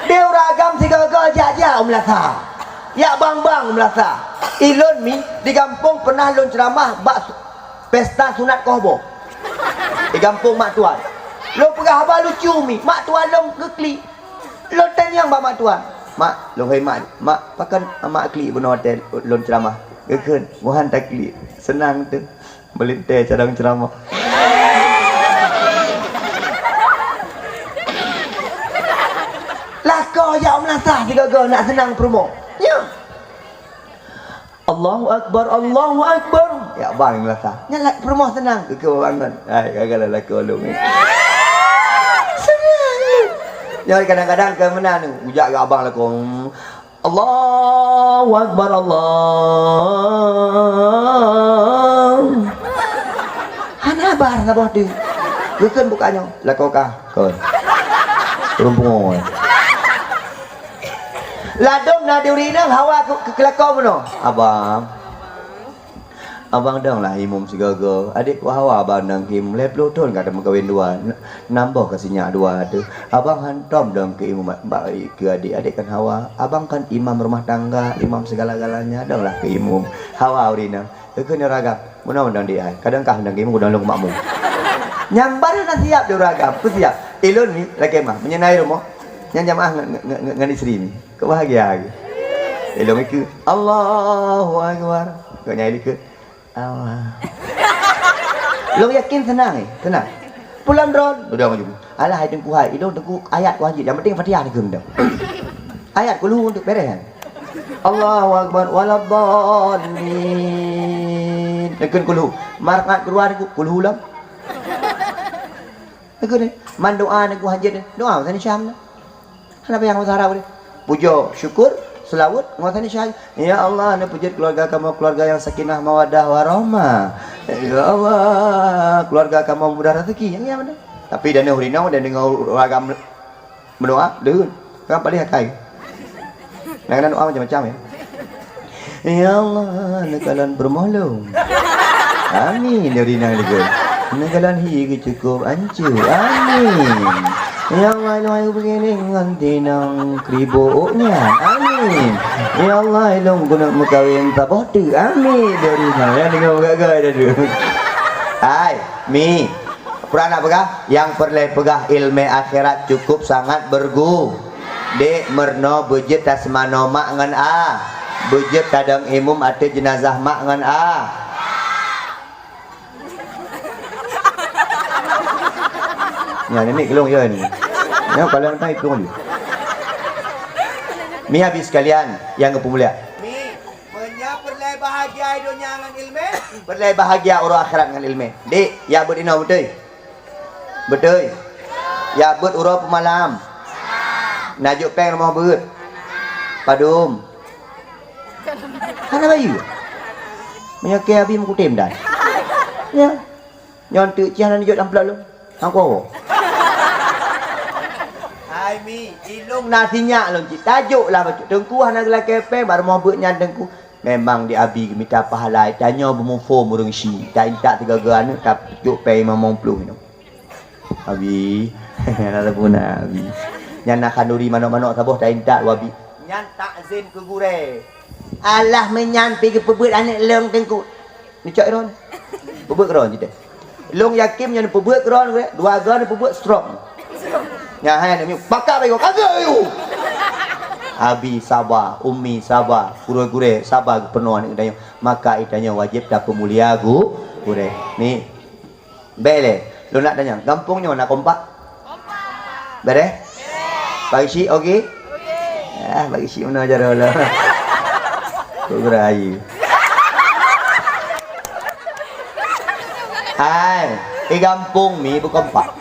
Di ureueng agam sigoe-goe jak-jak u meulasa. Jak bang-bang u meulasa. Ilôn Mi di gampông pernah lôn ceuramah bak su-, pesta sunat kohboh. Di gampông mak tuan. Lôn peugah haba lucu Mi, mak tuan lôn geuklik. Lôn tanyong bak mak tuan. "Mak," lôn kheun, "Mak, Mak, pakon Mak klik bunoe watèe lôn ceuramah?" Geukheun, "Muhan taklik. Seunang teuh." Meulintèe cadang ceuramah. Lakoe jak meulasa sigoe-goe nak seunang peurumoh. Nyo. Allahu Akbar, Allahu Akbar. Jak bang meulasa. Nyan lah peurumoh seunang. Keu bangon. Hai, gagal lah lakoe lôn ni. Seunang. Nyoe kadang-kadang keu meunan tu. Ujak keu abang lakoe. Allahu Akbar, Allah. Hana haba saboh teuk. Geukheun buka nyoe. Lakoe kah? Kon. Ureueng pungo. Ladôm na di ureueng inong hawa keu, keu, keu lakoe bunoe. Abang. Abang dong lah imum sigoe-goe. Adék ku hawa abang dong keu imum. Lhèe ploh thôn ka teumeukawen dua. N-, nam boh ka sinyak dua teuh. Abang hantom dong keu imum ba-, keu adék. Adék kan hawa. Abang kan imam rumah tangga, imam segala-galanya. Dong lah keu imum. Hawa ureueng inong. Keu nyoe ragam. Meunoe dong di ai. Kadang kah dong keu imum, kadang lôn keu makmum. Nyang barô na siap di ureueng agam. Ku siap. Ilôn ni lakèe mah. Meunyoe na i rumoh. Nyan jamaah ngon, ngon, ngon, ngon istri ni. Keu bahagia lagèe. Ilôn ikeu, "Allahu Akbar." Keu nyan ikeu, "Allah." Lôn yakin seunang, eh, seunang. Pulang droen, udah maju. Alah, hai Teungku hai, ilôn Teungku ayat ku hanjeuet, nyang penting Fatihah ikeu mantong. Ayat kulhu untuk beres kan. Allahu Akbar, waladdallin. Ikeu kulhu. Markat keuluwa Teungku, kulhu lom. Ikeu ni, man doa Teungku hanjeuet, doa masa ni Syam. Hana payah meuharab deh. Pujoe, syukur, seulaweuet, ngon Hasan Syah. Ya Allah, neupeujeuet keuluwarga kamoe keuluwarga nyang sakinah, mawaddah, warahmah. Ya Allah, keuluwarga kamoe mudah raseuki. Nyang nyan meunan. Tapi dan ureueng inong dan deungoe ureueng agam meudoa, deuheun. Kan palih akai. Nah, keunan doa macam-macam ya. Ya Allah, neukalon peurumoh lôn. Amin, dari nang leugon. Neukalon hi geucukup ancô. Amin. Ya Allah, ilôn hai begini ngon tinong kribo nyan. Amin. Ya Allah, ilôn keuneuk meukawen saboh teuk. Amin. Dari nang, ya, deungoe gagai dah tu. Hai, Mi. Peue na peugah? Nyang peureulèe peugah ileumèe akhirat cukup sangat bergu-, dek meurunoe beujeuet taseumanoe mak ngon a, beujeuet tadong imum ateueh jeunazah mak ngon a. Nyan, ini gelung ya ini. Ya, kalian kan hitung aja. Mi habis sekalian yang kepemuliaan. Mi, meunyoe peureulèe bahagia donya ngon ileumèe, peureulèe bahagia uroe akhirat ngon ileumèe. Dek, ya beutôi inoe beutôi. Beutôi. Ya beuet uroe peumalam. Na jok péng rumoh beuet. Padum. Hana bayeue. Meunyoe keu Abi meukutem dan. Ya. Nyoe teuk cih hana jok amplop lôn. Hangko. Hai Mi, ilôn na sinyak lôn cit. Tajok lah bacut. Teungku hana geulakèe péng, bak rumoh beuet nyan Teungku. Memang di Abi geumita pahala, tanyoe beumuphom ureueng syiek, ta-intat sigoe-goe aneuk, tajok péng limong ploh nyoe. Abi, hana sapeue na, Abi. Nyan na khanduri manok-manok saboh taintat wabi. Nyan takzim keu gurée. Alah meunyan pi geupeubeuet aneuk lôn teungku. Neucok droen. Peubeuet droen jitée. Lôn yakin nyan peubeuet droen gurée, dua droen peubeuet stroke. Nyan hai aneuk miet, pakak bayu, kagak bayu. Abi saba, umi saba, gurée-gurée saba geupeunoh aneuk tanyoe. Maka itanyoe wajéb tapeumulia gu-, gurée. Ni. Bèk lé, lôn nak tanyong, gampông nyoe na kompak? Kompak. Beureh? Beureh. Bagi syik oke? Oke. Ah, bagi syik meunoe jaroe lôn. Kok geura ayu. Hai, di gampông mi beukompak.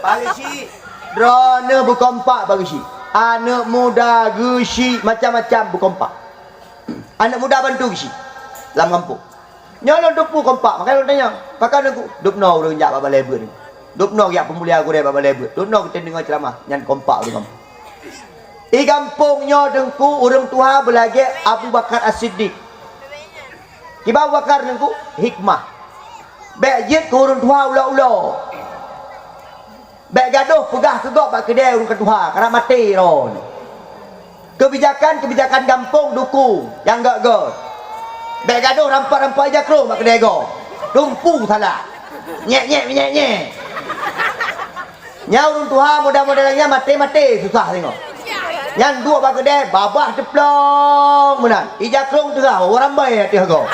Bagi syik, droeneuh beukompak bagi syik. Aneuk muda geusyik macam-macam beukompak. Aneuk muda bantu geusyik lam gampông. Nyoe lôn teupeu kompak, makanya lôn tanyong, pakon Teungku? Dubnoe ureueng jak bak balèe beuet. Dubnoe jak peumulia gurèe bak balèe beuet. Dubnoe geutem deungö ceuramah, nyan kompak ureueng gampông. Di gampông nyoe Teungku, ureueng tuha beulagèe Abu Bakar As-Siddiq. Kiban Abu Bakar Teungku? Hikmah. Bèk jeuet keu ureueng tuha ulo-ulo. Bèk gadôh peugah keu gob bak keudè ureueng ka tuha, karab maté droeneuh. Keubijakan-keubijakan gampông dukung nyang gèt-gèt. Bèk gadôh rampat-rampat ija krông bak keudè gob. Dumpu salah. Nyèk-nyèk, nyèk-nyèk. Nyan ureueng tuha model-model nyan maté-maté susah singoh. Nyan duek bak keudè babah teuplong meunan. Ija krông teuhah, ureueng rambai ateueh gob.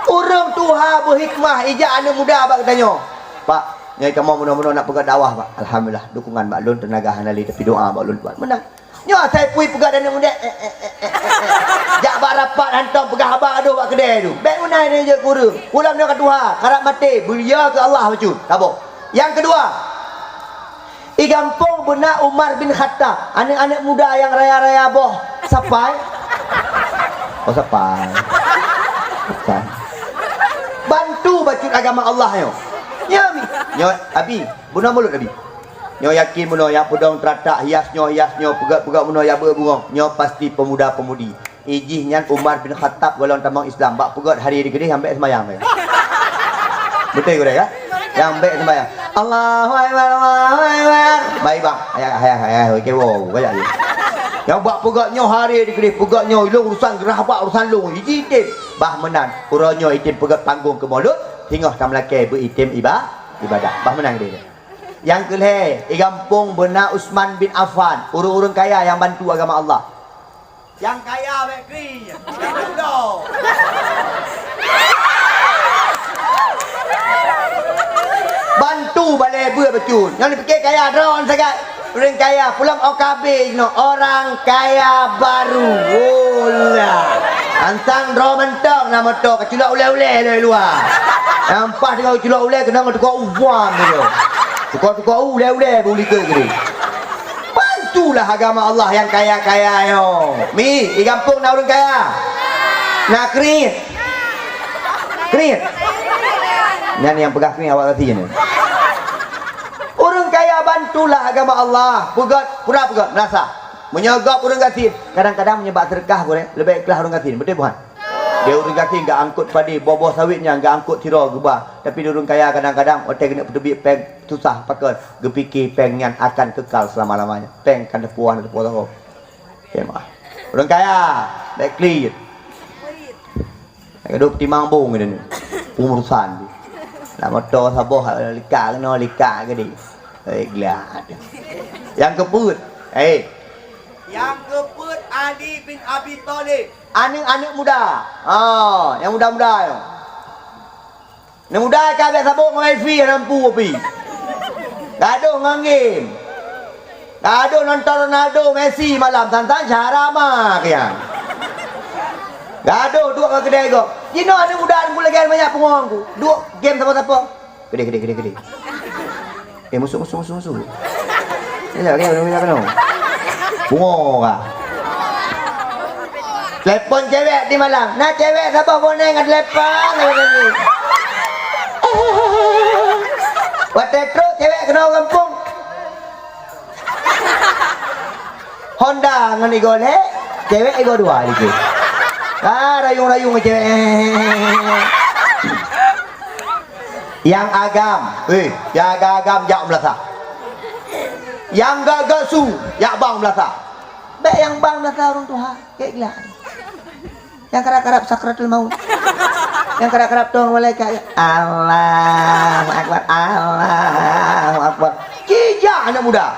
Ureueng tuha beuhikmah ijak aneuk muda bak geutanyoe. Pak, nyoe kamoe meunoe-meunoe nak peugah dakwah, Pak. Alhamdulillah, dukungan bak lôn, teunaga hana lé, tapi doa bak lôn, Pak. Meunan. Nyoe asai pui peugah dan muda, eh, eh, eh, eh, eh, eh. Jak bak rapat hantom peugah haba adoh bak keudè tu. Bèk meunan nyoe jeuet keu ureueng. Ulôn nyoe ka tuha, karab maté, beuria keu Allah bacut. Saboh. Nyang keudua, di gampông beuna Umar bin Khattab, aneuk-aneuk muda nyang raya-raya boh sapai. Oh, sapai. Sapai. Bantu bacut agama Allah nyoe. Nyoe, Mi. Nyoe, Abi. Bunoe mulod, Abi. Nyoe yakin bunoe nyang peudong teuratak hias nyoe, hias nyoe, peugöt-peugöt bunoe nyang beu bungöng. Nyoe pasti peumuda-peumudi. Ijih nyan Umar bin Khattab gohlom tamong Islam, bak peugöt hari di keudeh nyang bèk seumayang. Beutôi gurèe ka? Nyang bèk seumayang. Allahu Akbar, Allahu Akbar. Baik bang, ayah, ayah, ayah, oke, wow, banyak je. Nyang bak peugöt nyoe hari di keudeh, peugöt nyoe, ilôn urusan geurah bak urusan lôn, ijih item. Bah meunan, uroe nyoe item peugöt panggong keu Maulud, singoh tameulakèe beu item iba-, ibadah. Bah meunan keudeh. Nyang keu lhèe, di gampông beuna Utsman bin Affan, ureueng-ureueng kaya nyang bantu agama Allah. Nyang kaya bèk kri, nyang dudoe. Bantu balèe beuet bacut. Nyang dipike kaya droen sagai. Ureueng kaya, pulang O K B jinoe, orang kaya baru. Olah. Ansang droe mantong na moto, kaculok ulèe-ulèe lé luwa. Nyang paih teungoh kaculok ulèe, keunong tukang uwan tu. Tukang-tukang ulèe-ulèe beu likot geude. Bantulah agama Allah nyang kaya-kaya nyoe. Mi, di gampông na ureueng kaya? Na krit? Krit? Nyan nyang peugah krit awak gaki nyan. Ureueng kaya bantulah agama Allah. Peugöt, pura peugöt, meurasa. Meunyoe gob ureueng gasien, kadang-kadang meunyoe bak seudeukah gurèe, leubeh ikhlas ureueng gasien. Beutôi bukan? Di ureueng gasien geuangkot padé, boh-boh sawét nyan geuangkot sidroe geuba. Tapi di ureueng kaya kadang-kadang watèe keuneuk peuteubiet pèng susah pakon, geupike pèng nyan akan kekal selama-lamanya. Pèng kan teupuah, teupuah sahoe. Pèng mah. Ureueng kaya, bèk klit. Ka duek peutimang bong keunoe. Pengurusan. Lam moto saboh lika keunoe, lika keudeh. Eh, glad. Nyang keupeuet. Eh. Nyang keupeuet Ali bin Abi Thalib. Aneuk-aneuk muda. Ha, nyang muda-muda nyoe. Aneuk muda ka bèk sabong ngon wifi hana mampu pi. Gadoh ngon game. Gadoh nonton Ronaldo, Messi malam, sang-sang syahara ma keu nyan. Gadoh duek ngon keudè gob. Jinoe aneuk muda ngon lagèe banyak pungo ku. Duek game sapo-sapo. Keudè, keudè, keudè, keudè. Eh, musoh, musoh, musoh, musoh. Ya, ya, ya, ya, ya. Bungo ka. Telepon cewek di malam. Na cewek saboh boneng ka telepon. Watèe trok cewek keunoe gampông. Honda ngon igo lhèe, cewek igo dua dikeue. Ah, rayung-rayung cewek. Nyang agam, eh, nyang agam jak meulasah. Nyang gak-gak su, jak bang meulasa. Bék nyang bang meulasa ureuëng tuha, kek glak. Nyang karab-karab sakratul maut. Nyang karab-karab tong malaikat. Allahu akbar, Allahu akbar. Kijak aneuk muda.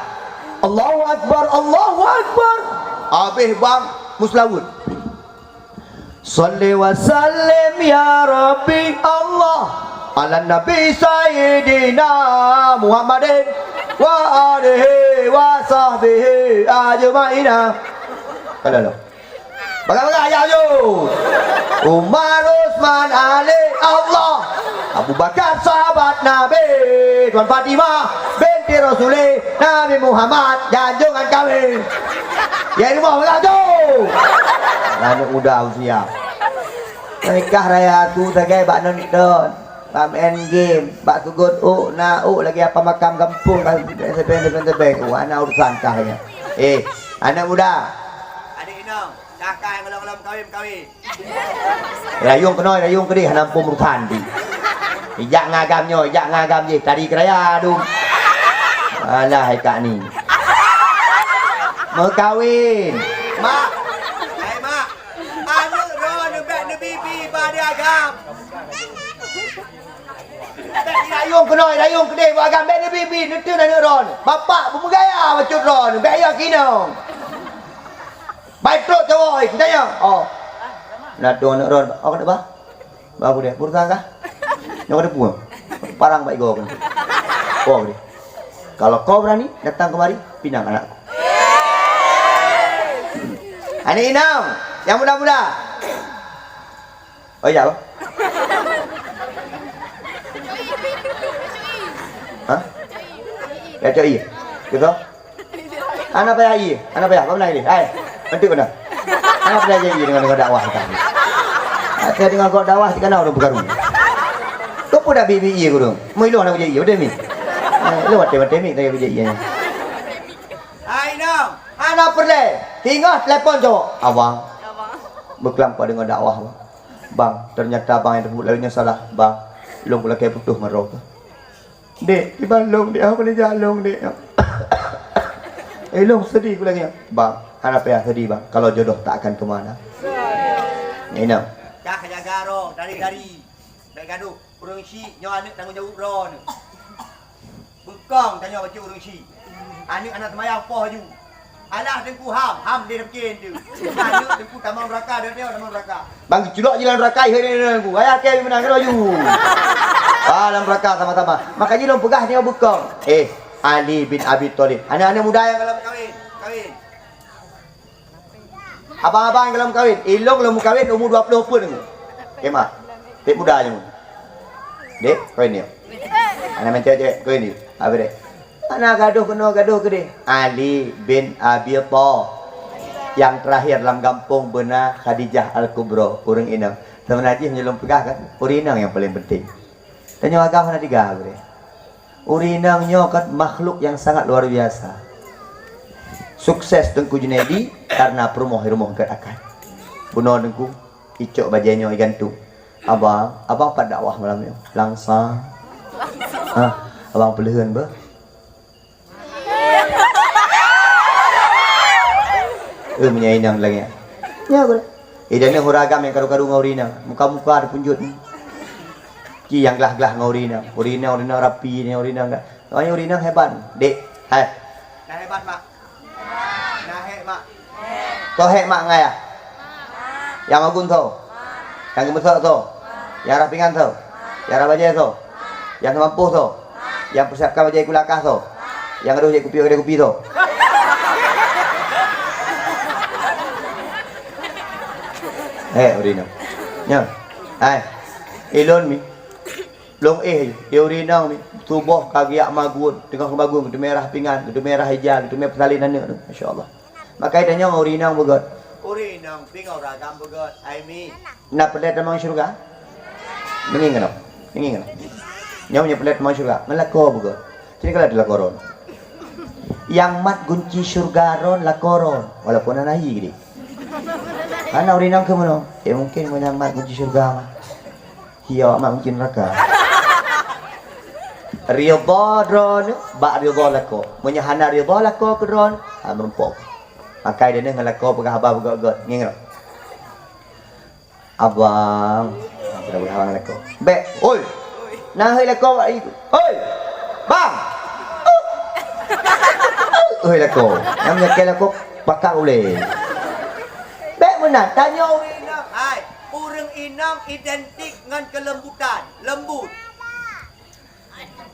Allahu akbar, Allahu akbar. Habéh bang meuseulaweuet. Shalli wa sallim ya Rabbi Allah ala Nabi Sayyidina Muhammadin wa alihi wa sahbihi ajma'ina. Kalau lo. Bagah-bagah ya yo. Umar, Utsman, Ali, Allah. Abu Bakar sahabat Nabi, Tuan Fatimah binti Rasulih, Nabi Muhammad janjungan kami. Ya ilmu lah tu. Aneuk muda usia. Nikah raya tu sagai bak nonton, bak main game, bak sugot uk, na uk lagi apa makam gampông, bak tebeng-tebeng. Wah, na urusan kah nya. Eh, aneuk muda. Adik inong, cakap ngelom-ngelom kawin-kawin. Rayong keunoe, rayong keudeh, hana muphom urusan di. Ijak ngagam nyoe, ijak ngagam jih, tari keuraya dum. Alah, hai Kak Ni. Meukawin. Mak. Hai, Mak. Aneuk droeneuh bèk neubibi bak di agam. Bèk rayong keunoe, rayong keudeh bak agam, bèk neubibi, neuteun aneuk droeneuh. Bapak beumeugaya bacut droeneuh, bèk ya kinong. Bai trok cowok, eh, tanya. Oh. Na dong aneuk droeneuh, oh, kenapa? Ba budeh, beureusa kah? Nyoe ka teupeue. Parang bak igoe keunoe. Koh deh. Kalau kau berani datang kemari, pinang anakku. Aneuk inong, nyang muda-muda. Oh, iya, bah. Hah? Ya, cok iya. Gitu? Hana payah ié, hana payah, apa beuna ié? Hai, bantu keunoe. Hana payah ié deungon, deungon dakwah tadi. Saya deungon kok dakwah, si kana ureuëng peukaru. Kau pun dah bi-bi ié kurung. Mui lo hana bujak ié, betul mi? Eh, lo watèe-watèe mi, saya bujak ié. Hai, Nong. Hana peureulèe. Tinggai telepon cowok. Abang. Beuklam kok deungon dakwah, Bang. Bang, ternyata Bang nyang teupeue lalu nyoe salah, Bang. Lôn kulakèe putôh ngon droe. Dek, kiban lôn, Dek, aku ni jak lôn, Dek. Eh, lôn sedih aku lagi. Bang, hana payah sedih, Bang. Kalau jodoh tak akan kemana. Inong. Kah jaga roh, dari-dari. Bèk gadoh. Ureueng syik nyoe aneuk tanggong jaweueb droeneuh. Beukong tanyoe bacut ureueng syik. Aneuk hana seumayang poh aju. Alah teungku ham, ham lé piké teuh. Aneuk teungku tamong neuraka, dan nyoe tamong neuraka. Bang, culok jih lam neuraka, ihôi nyoe teungku. Ayah kèe meunan keudroe ju. Ah, lam neuraka sama-sama. Maka jih lôn peugah nyoe beukong. Eh, Ali bin Abi Thalib. Aneuk-aneuk muda nyang ka lom kawin, kawin. Abang-abang nyang ka lom kawin. Ilôn lôn mukawin umu dua ploh peuet teungku. Eh, mak. Dek muda nyoe. Dek, kawin nyoe. Aneuk meucewek-cewek, kawin nyoe. Habis dek. Hana gadoh keunoe gadoh keudeh. Ali bin Abi Tha-, nyang teurakhir lam gampông beuna Khadijah Al-Kubra, ureueng inong. Seubeuna jih meunyoe lôn peugah kan, ureueng inong nyang paleng penting. Tanyoe agam hana tiga keudeh. Ureueng inong nyoe kan makhluk nyang sangat luar biasa. Sukses Teungku Junaidi karena peurumoh-rumoh gèt akai. Bunoe Teungku, icok bajèe nyoe igantung. Abang, abang pat dakwah malam nyoe? Langsang. Ha, abang peuleuheuen beuh. Eh, meunyoe inong lagèe nyan. Nyoe beuh. Eh, dan ni ureueng agam nyang karu-karu ngon ureueng inong. Muka-muka ada punjut ni. Ci nyang glah-glah ngon ureueng inong. Ureueng inong, ureueng inong rapi ni, ureueng inong dah. Soalnya ureueng inong hebat. Dek, hai. Nah hebat, Mak. Nah hek, Mak. Soe hek mak ngon ayah? Nyang magun soe? Nyang geumeusok soe? Nyang rhah pingan soe? Nyang rhah bajèe soe? Nyang seumampôh soe? Nyang peusiapkan bajèe gula kah soe? Nyang gadôh jép kupi, gadôh kupi soe? Hek, ureueng inong. Nyan. Hai. Ilôn mi. Lôn éh, di ureueng inong mi, tuboh ka geujak magun, teungoh geumagun, geuteumé rhah pingan, geuteumé rhah ija, geuteumé peusalin aneuk tu. Masya Allah. Maka tanyoe ureueng inong beugöt. Ureueng inong pih ngon ureueng agam beugöt. Hai mi. Na peureulèe tamong syeuruga? Meungieng keunoe. Meungieng keunoe. Nyoe meunyoe peureulèe tamong syeuruga, ngon lakoe beugöt. Sini kalau ada lakoe droen. Nyang mat gunci syeuruga droen lakoe droen, walaupun hana hi geude. Hana ureueng inong keu meunoe. Eh, mungkin meunyoe mat gunci syeuruga mah. Hi awak mat mungkin neuraka. Ridha droeneuh bak ridha lakoe. Meunyoe hana ridha lakoe keu droeneuh, ha, meurumpok. Makai droeneuh ngon lakoe peugah haba beugöt-göt. Ngieng lom. Abang. Peugah haba ngon lakoe. Bèk. Oi. Na hôi lakoe bak ié. Oi. Bang. Hôi lakoe. Nyang nyekel lakoe pakat ulèe. Bèk meunan. Tanyoe ureueng inong. Hai. Ureueng inong identik ngon kelembutan. Lembut.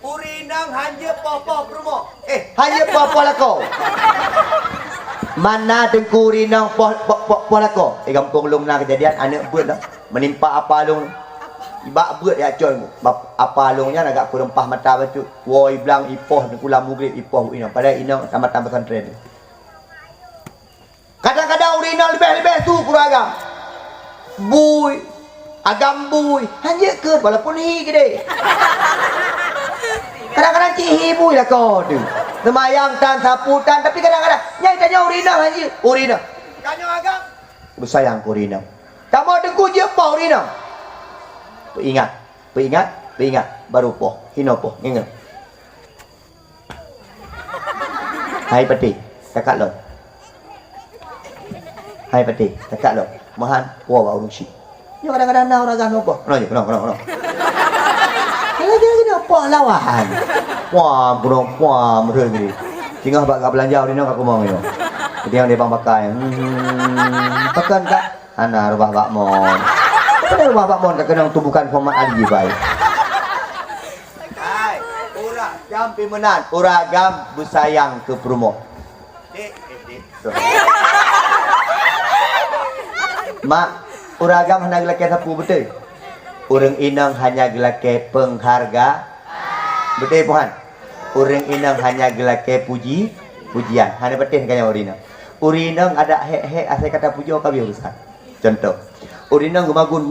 Ureueng inong hanjeuet poh-poh peurumoh. Eh, hanjeuet poh-poh lakoe. Mana teungku ureueng inong poh, poh, poh, poh lakoe? Eh, gampông lôn na keujadian, aneuk beuet lah. Meunimpa apa lôn. Bak beuet jak con. Bak apa lôn nyan agak kureueng paih mata bacut. Woe, iblang ipoh teungku lam mugrib ipoh inong. Padahai inong tamatan pesantren. Kadang-kadang ureueng inong leubeh-leubeh su keu ureueng agam. Bui, agam bui, hanjeuet keuh walaupun hi keudeh. Kadang-kadang cit hi bui lakoe teuh. Seumayang tan, sapu tan, tapi kadang-kadang nyan tanyoe ureueng inong hanjeuet, ureueng inong. Tanyoe agam beusayang keu ureueng inong. Kamoe teungku jeuet poh ureueng inong. Peuingat, peuingat, peuingat, baru poh, hinoe poh, ingat. Hai patéh, takat lom. Hai patéh, takat lom. Meuhan, woe bak ureueng syik. Nyoe kadang-kadang na ureueng agam nyoe poh. Keunoe jih, keunoe, keunoe, keunoe. Lagèe geunoe poh lawan. Puam, keunoe puam, rhön geuh. Singoh bak ka beulanja ureueng inong ka keumong nyoe. Jadi nyang di bang pakai. Hmm, pakon ka? Hana reubah bak mon. Hana reubah bak mon ka keunong tuboh format Ali bae. Hai, ureueng agam pih meunan, ureueng agam beusayang keu peurumoh. Dek, eh, dek. Mak, ureueng agam hana geulakèe sapeue beutôi. Ureueng inong hanya geulakèe peungharga-, beutôi, Pohan? Ureueng inong hanya geulakèe puji, pujian. Hana patéh keu nyan ureueng inong. Ureueng inong adak hék-hék asai ka tapujoe ka habéh urusan. Cuntoh, ureueng inong geumagun.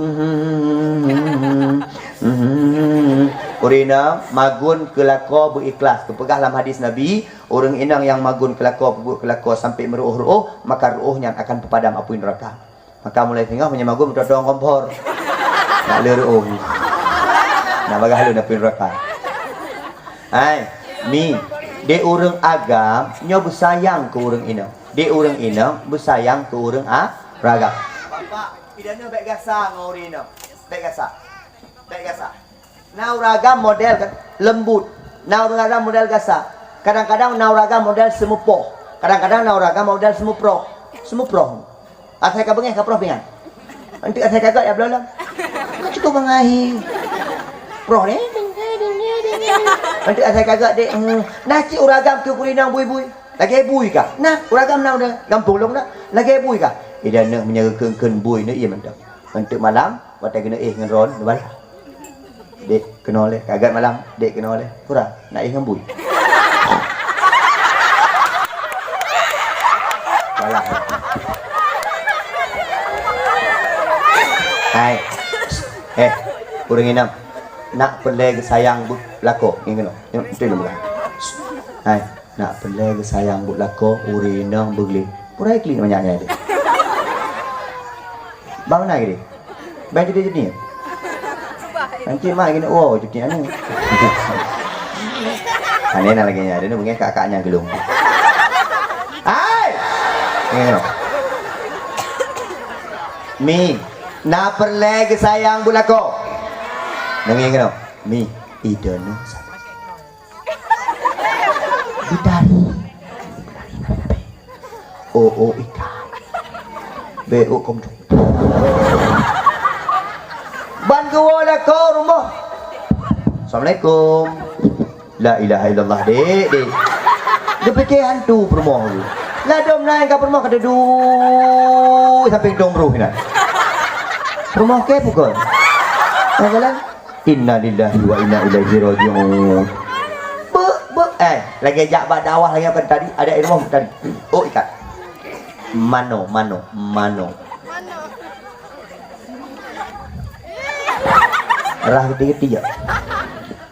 Ureueng inong magun keu lakoe beu-ikhlas. Geupeugah lam hadis Nabi, ureueng inong nyang magun keu lakoe, peubuet keu lakoe sampoe meureuôh-reuôh, maka reuôh nyan akan peupadam apui neuraka. Maka mulai singoh meunyoe magun meutoe-toe ngon kompor. Nak le reuôh. Nak bagah lôn apui neuraka. Hai, Mi, di ureueng agam nyoe beusayang keu ureueng inong. Di ureueng inong beusayang keu ureueng a-, ureueng agam. Bapak, idanoe bèk gasa ngon ureueng inong. Bèk gasa. Bèk gasa. Na ureueng agam model kan lembut. Na ureueng agam model gasa. Kadang-kadang na ureueng agam model seumupoh. Kadang-kadang na ureueng agam model seumuproh. Seumuproh. Asai ka beungèh ka proh pingan. Eunteuk asai ka göt ya bloe lom. Ka cukup bangai. Proh ni. Eunteuk asai ka göt dek. Hmm. Na cit ureueng agam keu ureueng inong bui-bui. Lagèe bui kah? Nah, ureueng agam na udah gampông lôn na. Lagèe bui kah? Idanoe meunyoe kheun-kheun bui na ié mantong. Eunteuk malam, watèe keuneuk éh ngon droeneuh, neubalah. Dek, keunoe lé, ka göt malam, dek keunoe lé. Pura, nak éh ngon bui. Balah. Hai. Eh, ureueng inong. Nak peureulèe geusayang beu lakoe. Ngieng keunoe. Nyoe, beutôi lôn peugah. Hai. Nak peureulèe geusayang buet lakoe ureueng inong beugleh. Pura klik banyak nyan deh. Bang na gede. Bang jadi jadi. Nanti mak gini, oh, jadi anu. Aneh na lagi nyan, dia ni mungkin kakaknya gelung. Hai! Ni, ni. Mi, na peureulèe geusayang buet lakoe. Dengar keunoe. Mi, idanoe. Bidari. Oh, oh, ikan. Be, oh, kom. Ban geuwoe lakoe rumoh. Assalamualaikum. La ilaha illallah, dek, dek. Geupike hantu peurumoh tu. Ladom naik ka peurumoh ka duek sampai dong bruh inan. Peurumoh ke pukon. Nah, jalan. Innalillahi wa inna ilaihi raji'un. Bek, bek. Eh, lagèe jak bak dakwah lagèe apa tadi? Ada ilmu tadi. Oh, ikat. Mano, mano, mano. Rah geuti-geuti ya.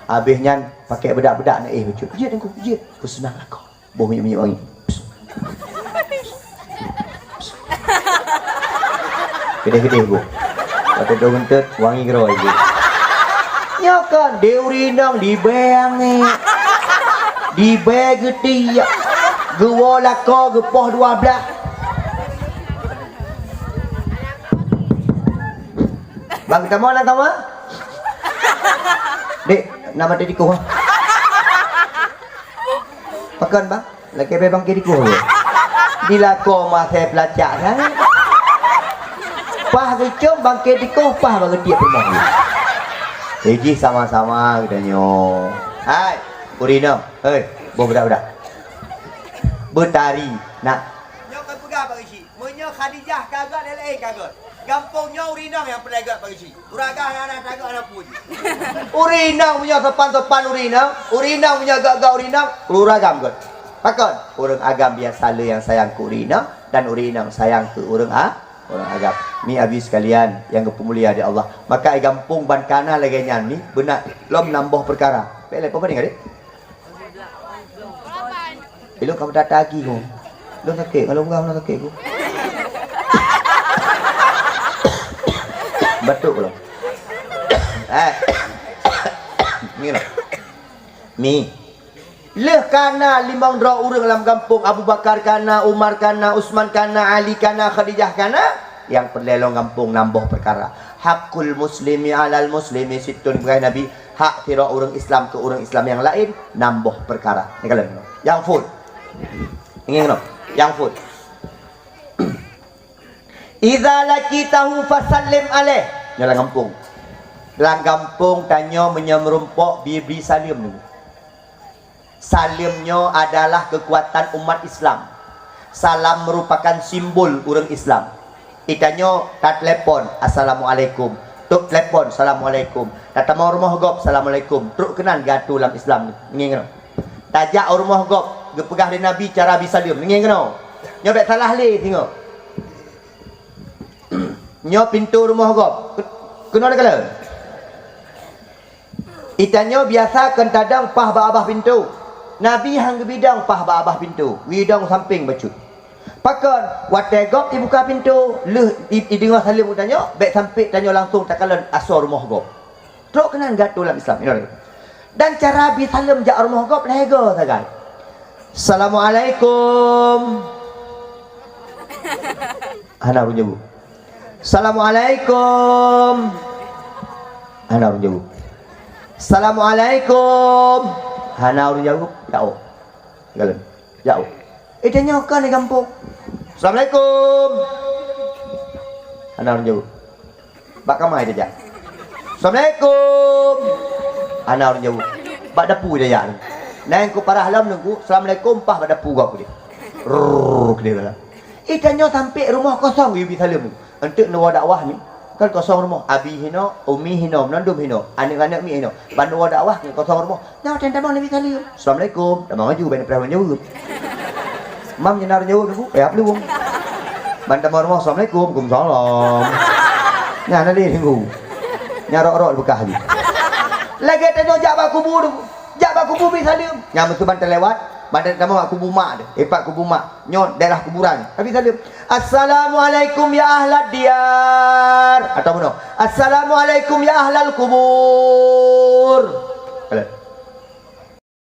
Habis nyan pakai bedak-bedak na éh bacut. Jeuet aku, jeuet. Aku senang lakoe. Boh minyeuk-minyeuk wangi. Keudeh-keudeh boh. Watèe dong geuntôt, wangi keudroe jih. Nyoe kan, di ureueng inong dibée angék, dibée geutiek, geuwoe lakoe geupoh dua blaih. Bang, kamoe na kamoe? Dek, na maté dikoh. Pakon, Bang? Lakée bée bangke dikoh. Di lakoe masai peulacak sangat. Paih geucom bangke dikoh, paih bak geutiek peurumoh. Eh, jih sama-sama geutanyoe. Hai, ureueng inong. Hei, boh budak-budak. Beutari, nak. Nyoe ka peugah bak Meunyoe Khadijah ka gét, laén ka gét. Gampông nyoe ureueng inong nyang peureulée gét bak geuchik. Ureueng agam hana, hana gét, hana peue jih. Ureueng inong meunyoe sopan-sopan ureueng inong, ureueng inong meunyoe gét-gét ureueng inong, ureueng agam gét. Pakon? Ureueng agam biasa le nyang sayang keu ureueng inong dan ureueng inong sayang keu ureueng a-, ureueng agam. Mi abi sekalian nyang geupeumulia di Allah. Maka i gampông ban kana lagée nyan mi, beuna lom nam boh peukara. Bèk lé, peue bandéng, Adik? Ilôn ka meudata gaki ku. Lôn sakét, ngon lôn peugah lôn sakét ku. Batuk lôn. Eh. Ni lah. Mi. Lheueh kana limong droe ureueng lam gampông, Abu Bakar kana, Umar kana, Utsman kana, Ali kana, Khadijah kana, nyang peureulée lom gampông nam boh peukara. Hakul muslimi alal muslimi sittun, peugah Nabi. Hak sidroe ureueng Islam keu ureueng Islam nyang laén, nam boh peukara. Neukalon. Nyang phôn. Ingat keunoe. Nyang phôn. Idza laqitahu fasallim alaih. Nyoe lam gampông. Lam gampông tanyoe meunyoe meurumpok, bri, bri saleuem dulu. Saleuem nyoe adalah keukuatan umat Islam. Salam meurupakan simbol ureueng Islam. Di tanyoe tateulepon, "Assalamualaikum." Trok teulepon, "Assalamualaikum." Tatamong rumoh gob, "Assalamualaikum." Trok keunan geuatô lam Islam. Ngieng keunoe. Tajak u rumoh gob, geupeugah lé Nabi cara bri saleuem. Ngieng keunoe. Nyoe bèk salah lé singoh. Nyoe pintoe rumoh gob. Keunoe lé kalon. Di tanyoe biasa kon tadong paih bak babah pintoe. Nabi han geubidong paih bak babah pintoe, geubidong sampéng bacut. Pakon? Watèe gob jibuka pintoe, lheueh i-, ideungoe saleuem geutanyoe, bèk sampé tanyoe langsong takalon asoe rumoh gob. Trok keunan geuatô lam Islam. Inoe. Dan cara bri saleuem jak rumoh gob lhèe goe sagai. "Assalamualaikum." Hana ureueng jaweueb. "Assalamualaikum." Hana ureueng jaweueb. "Assalamualaikum." Hana ureueng jaweueb. Jaoh. Galon. Jaoh. Eh, tanyoe kon di gampông. "Assalamualaikum." Hana ureueng jaweueb. Bak kama tajak. "Assalamualaikum." Hana ureueng jaweueb. Bak dapu tajak. Nyan keu parah lom nunggu, "Assalamualaikum," paih bak dapu gob keudeh. Rrrr, keudeh dalam. Eh, tanyoe sampé rumoh kosong, yue bri saleuem. Enteuk neuwoe dakwah ni, kan kosong rumoh. Abi hinoe, umi hinoe, meunandum hinoe, aneuk-aneuk miet hinoe. Ban neuwoe dakwah ngon kosong rumoh. Nyoe watèe tamong Nabi saleuem. "Assalamualaikum." Tamong laju, ban neupeugah ureueng jaweueb. Mam nyan na ureueng jaweueb nunggu, eh, ap leuwong. Ban tamong rumoh, "Assalamualaikum." "Waalaikumsalam." Nyan na lé nunggu. Nyan rot-rot beukah laju. Lagèe tanyoe jak bak kubu nunggu. Jak bak kubu bri saleuem. Nyan meusu ban talewat, ban tamong bak kubu mak teuh. Eh, pat kubu mak. Nyoe daerah kuburan. Bri saleuem. "Assalamualaikum ya ahlad diyar." Atawa bunoe, "Assalamualaikum ya ahlal kubur."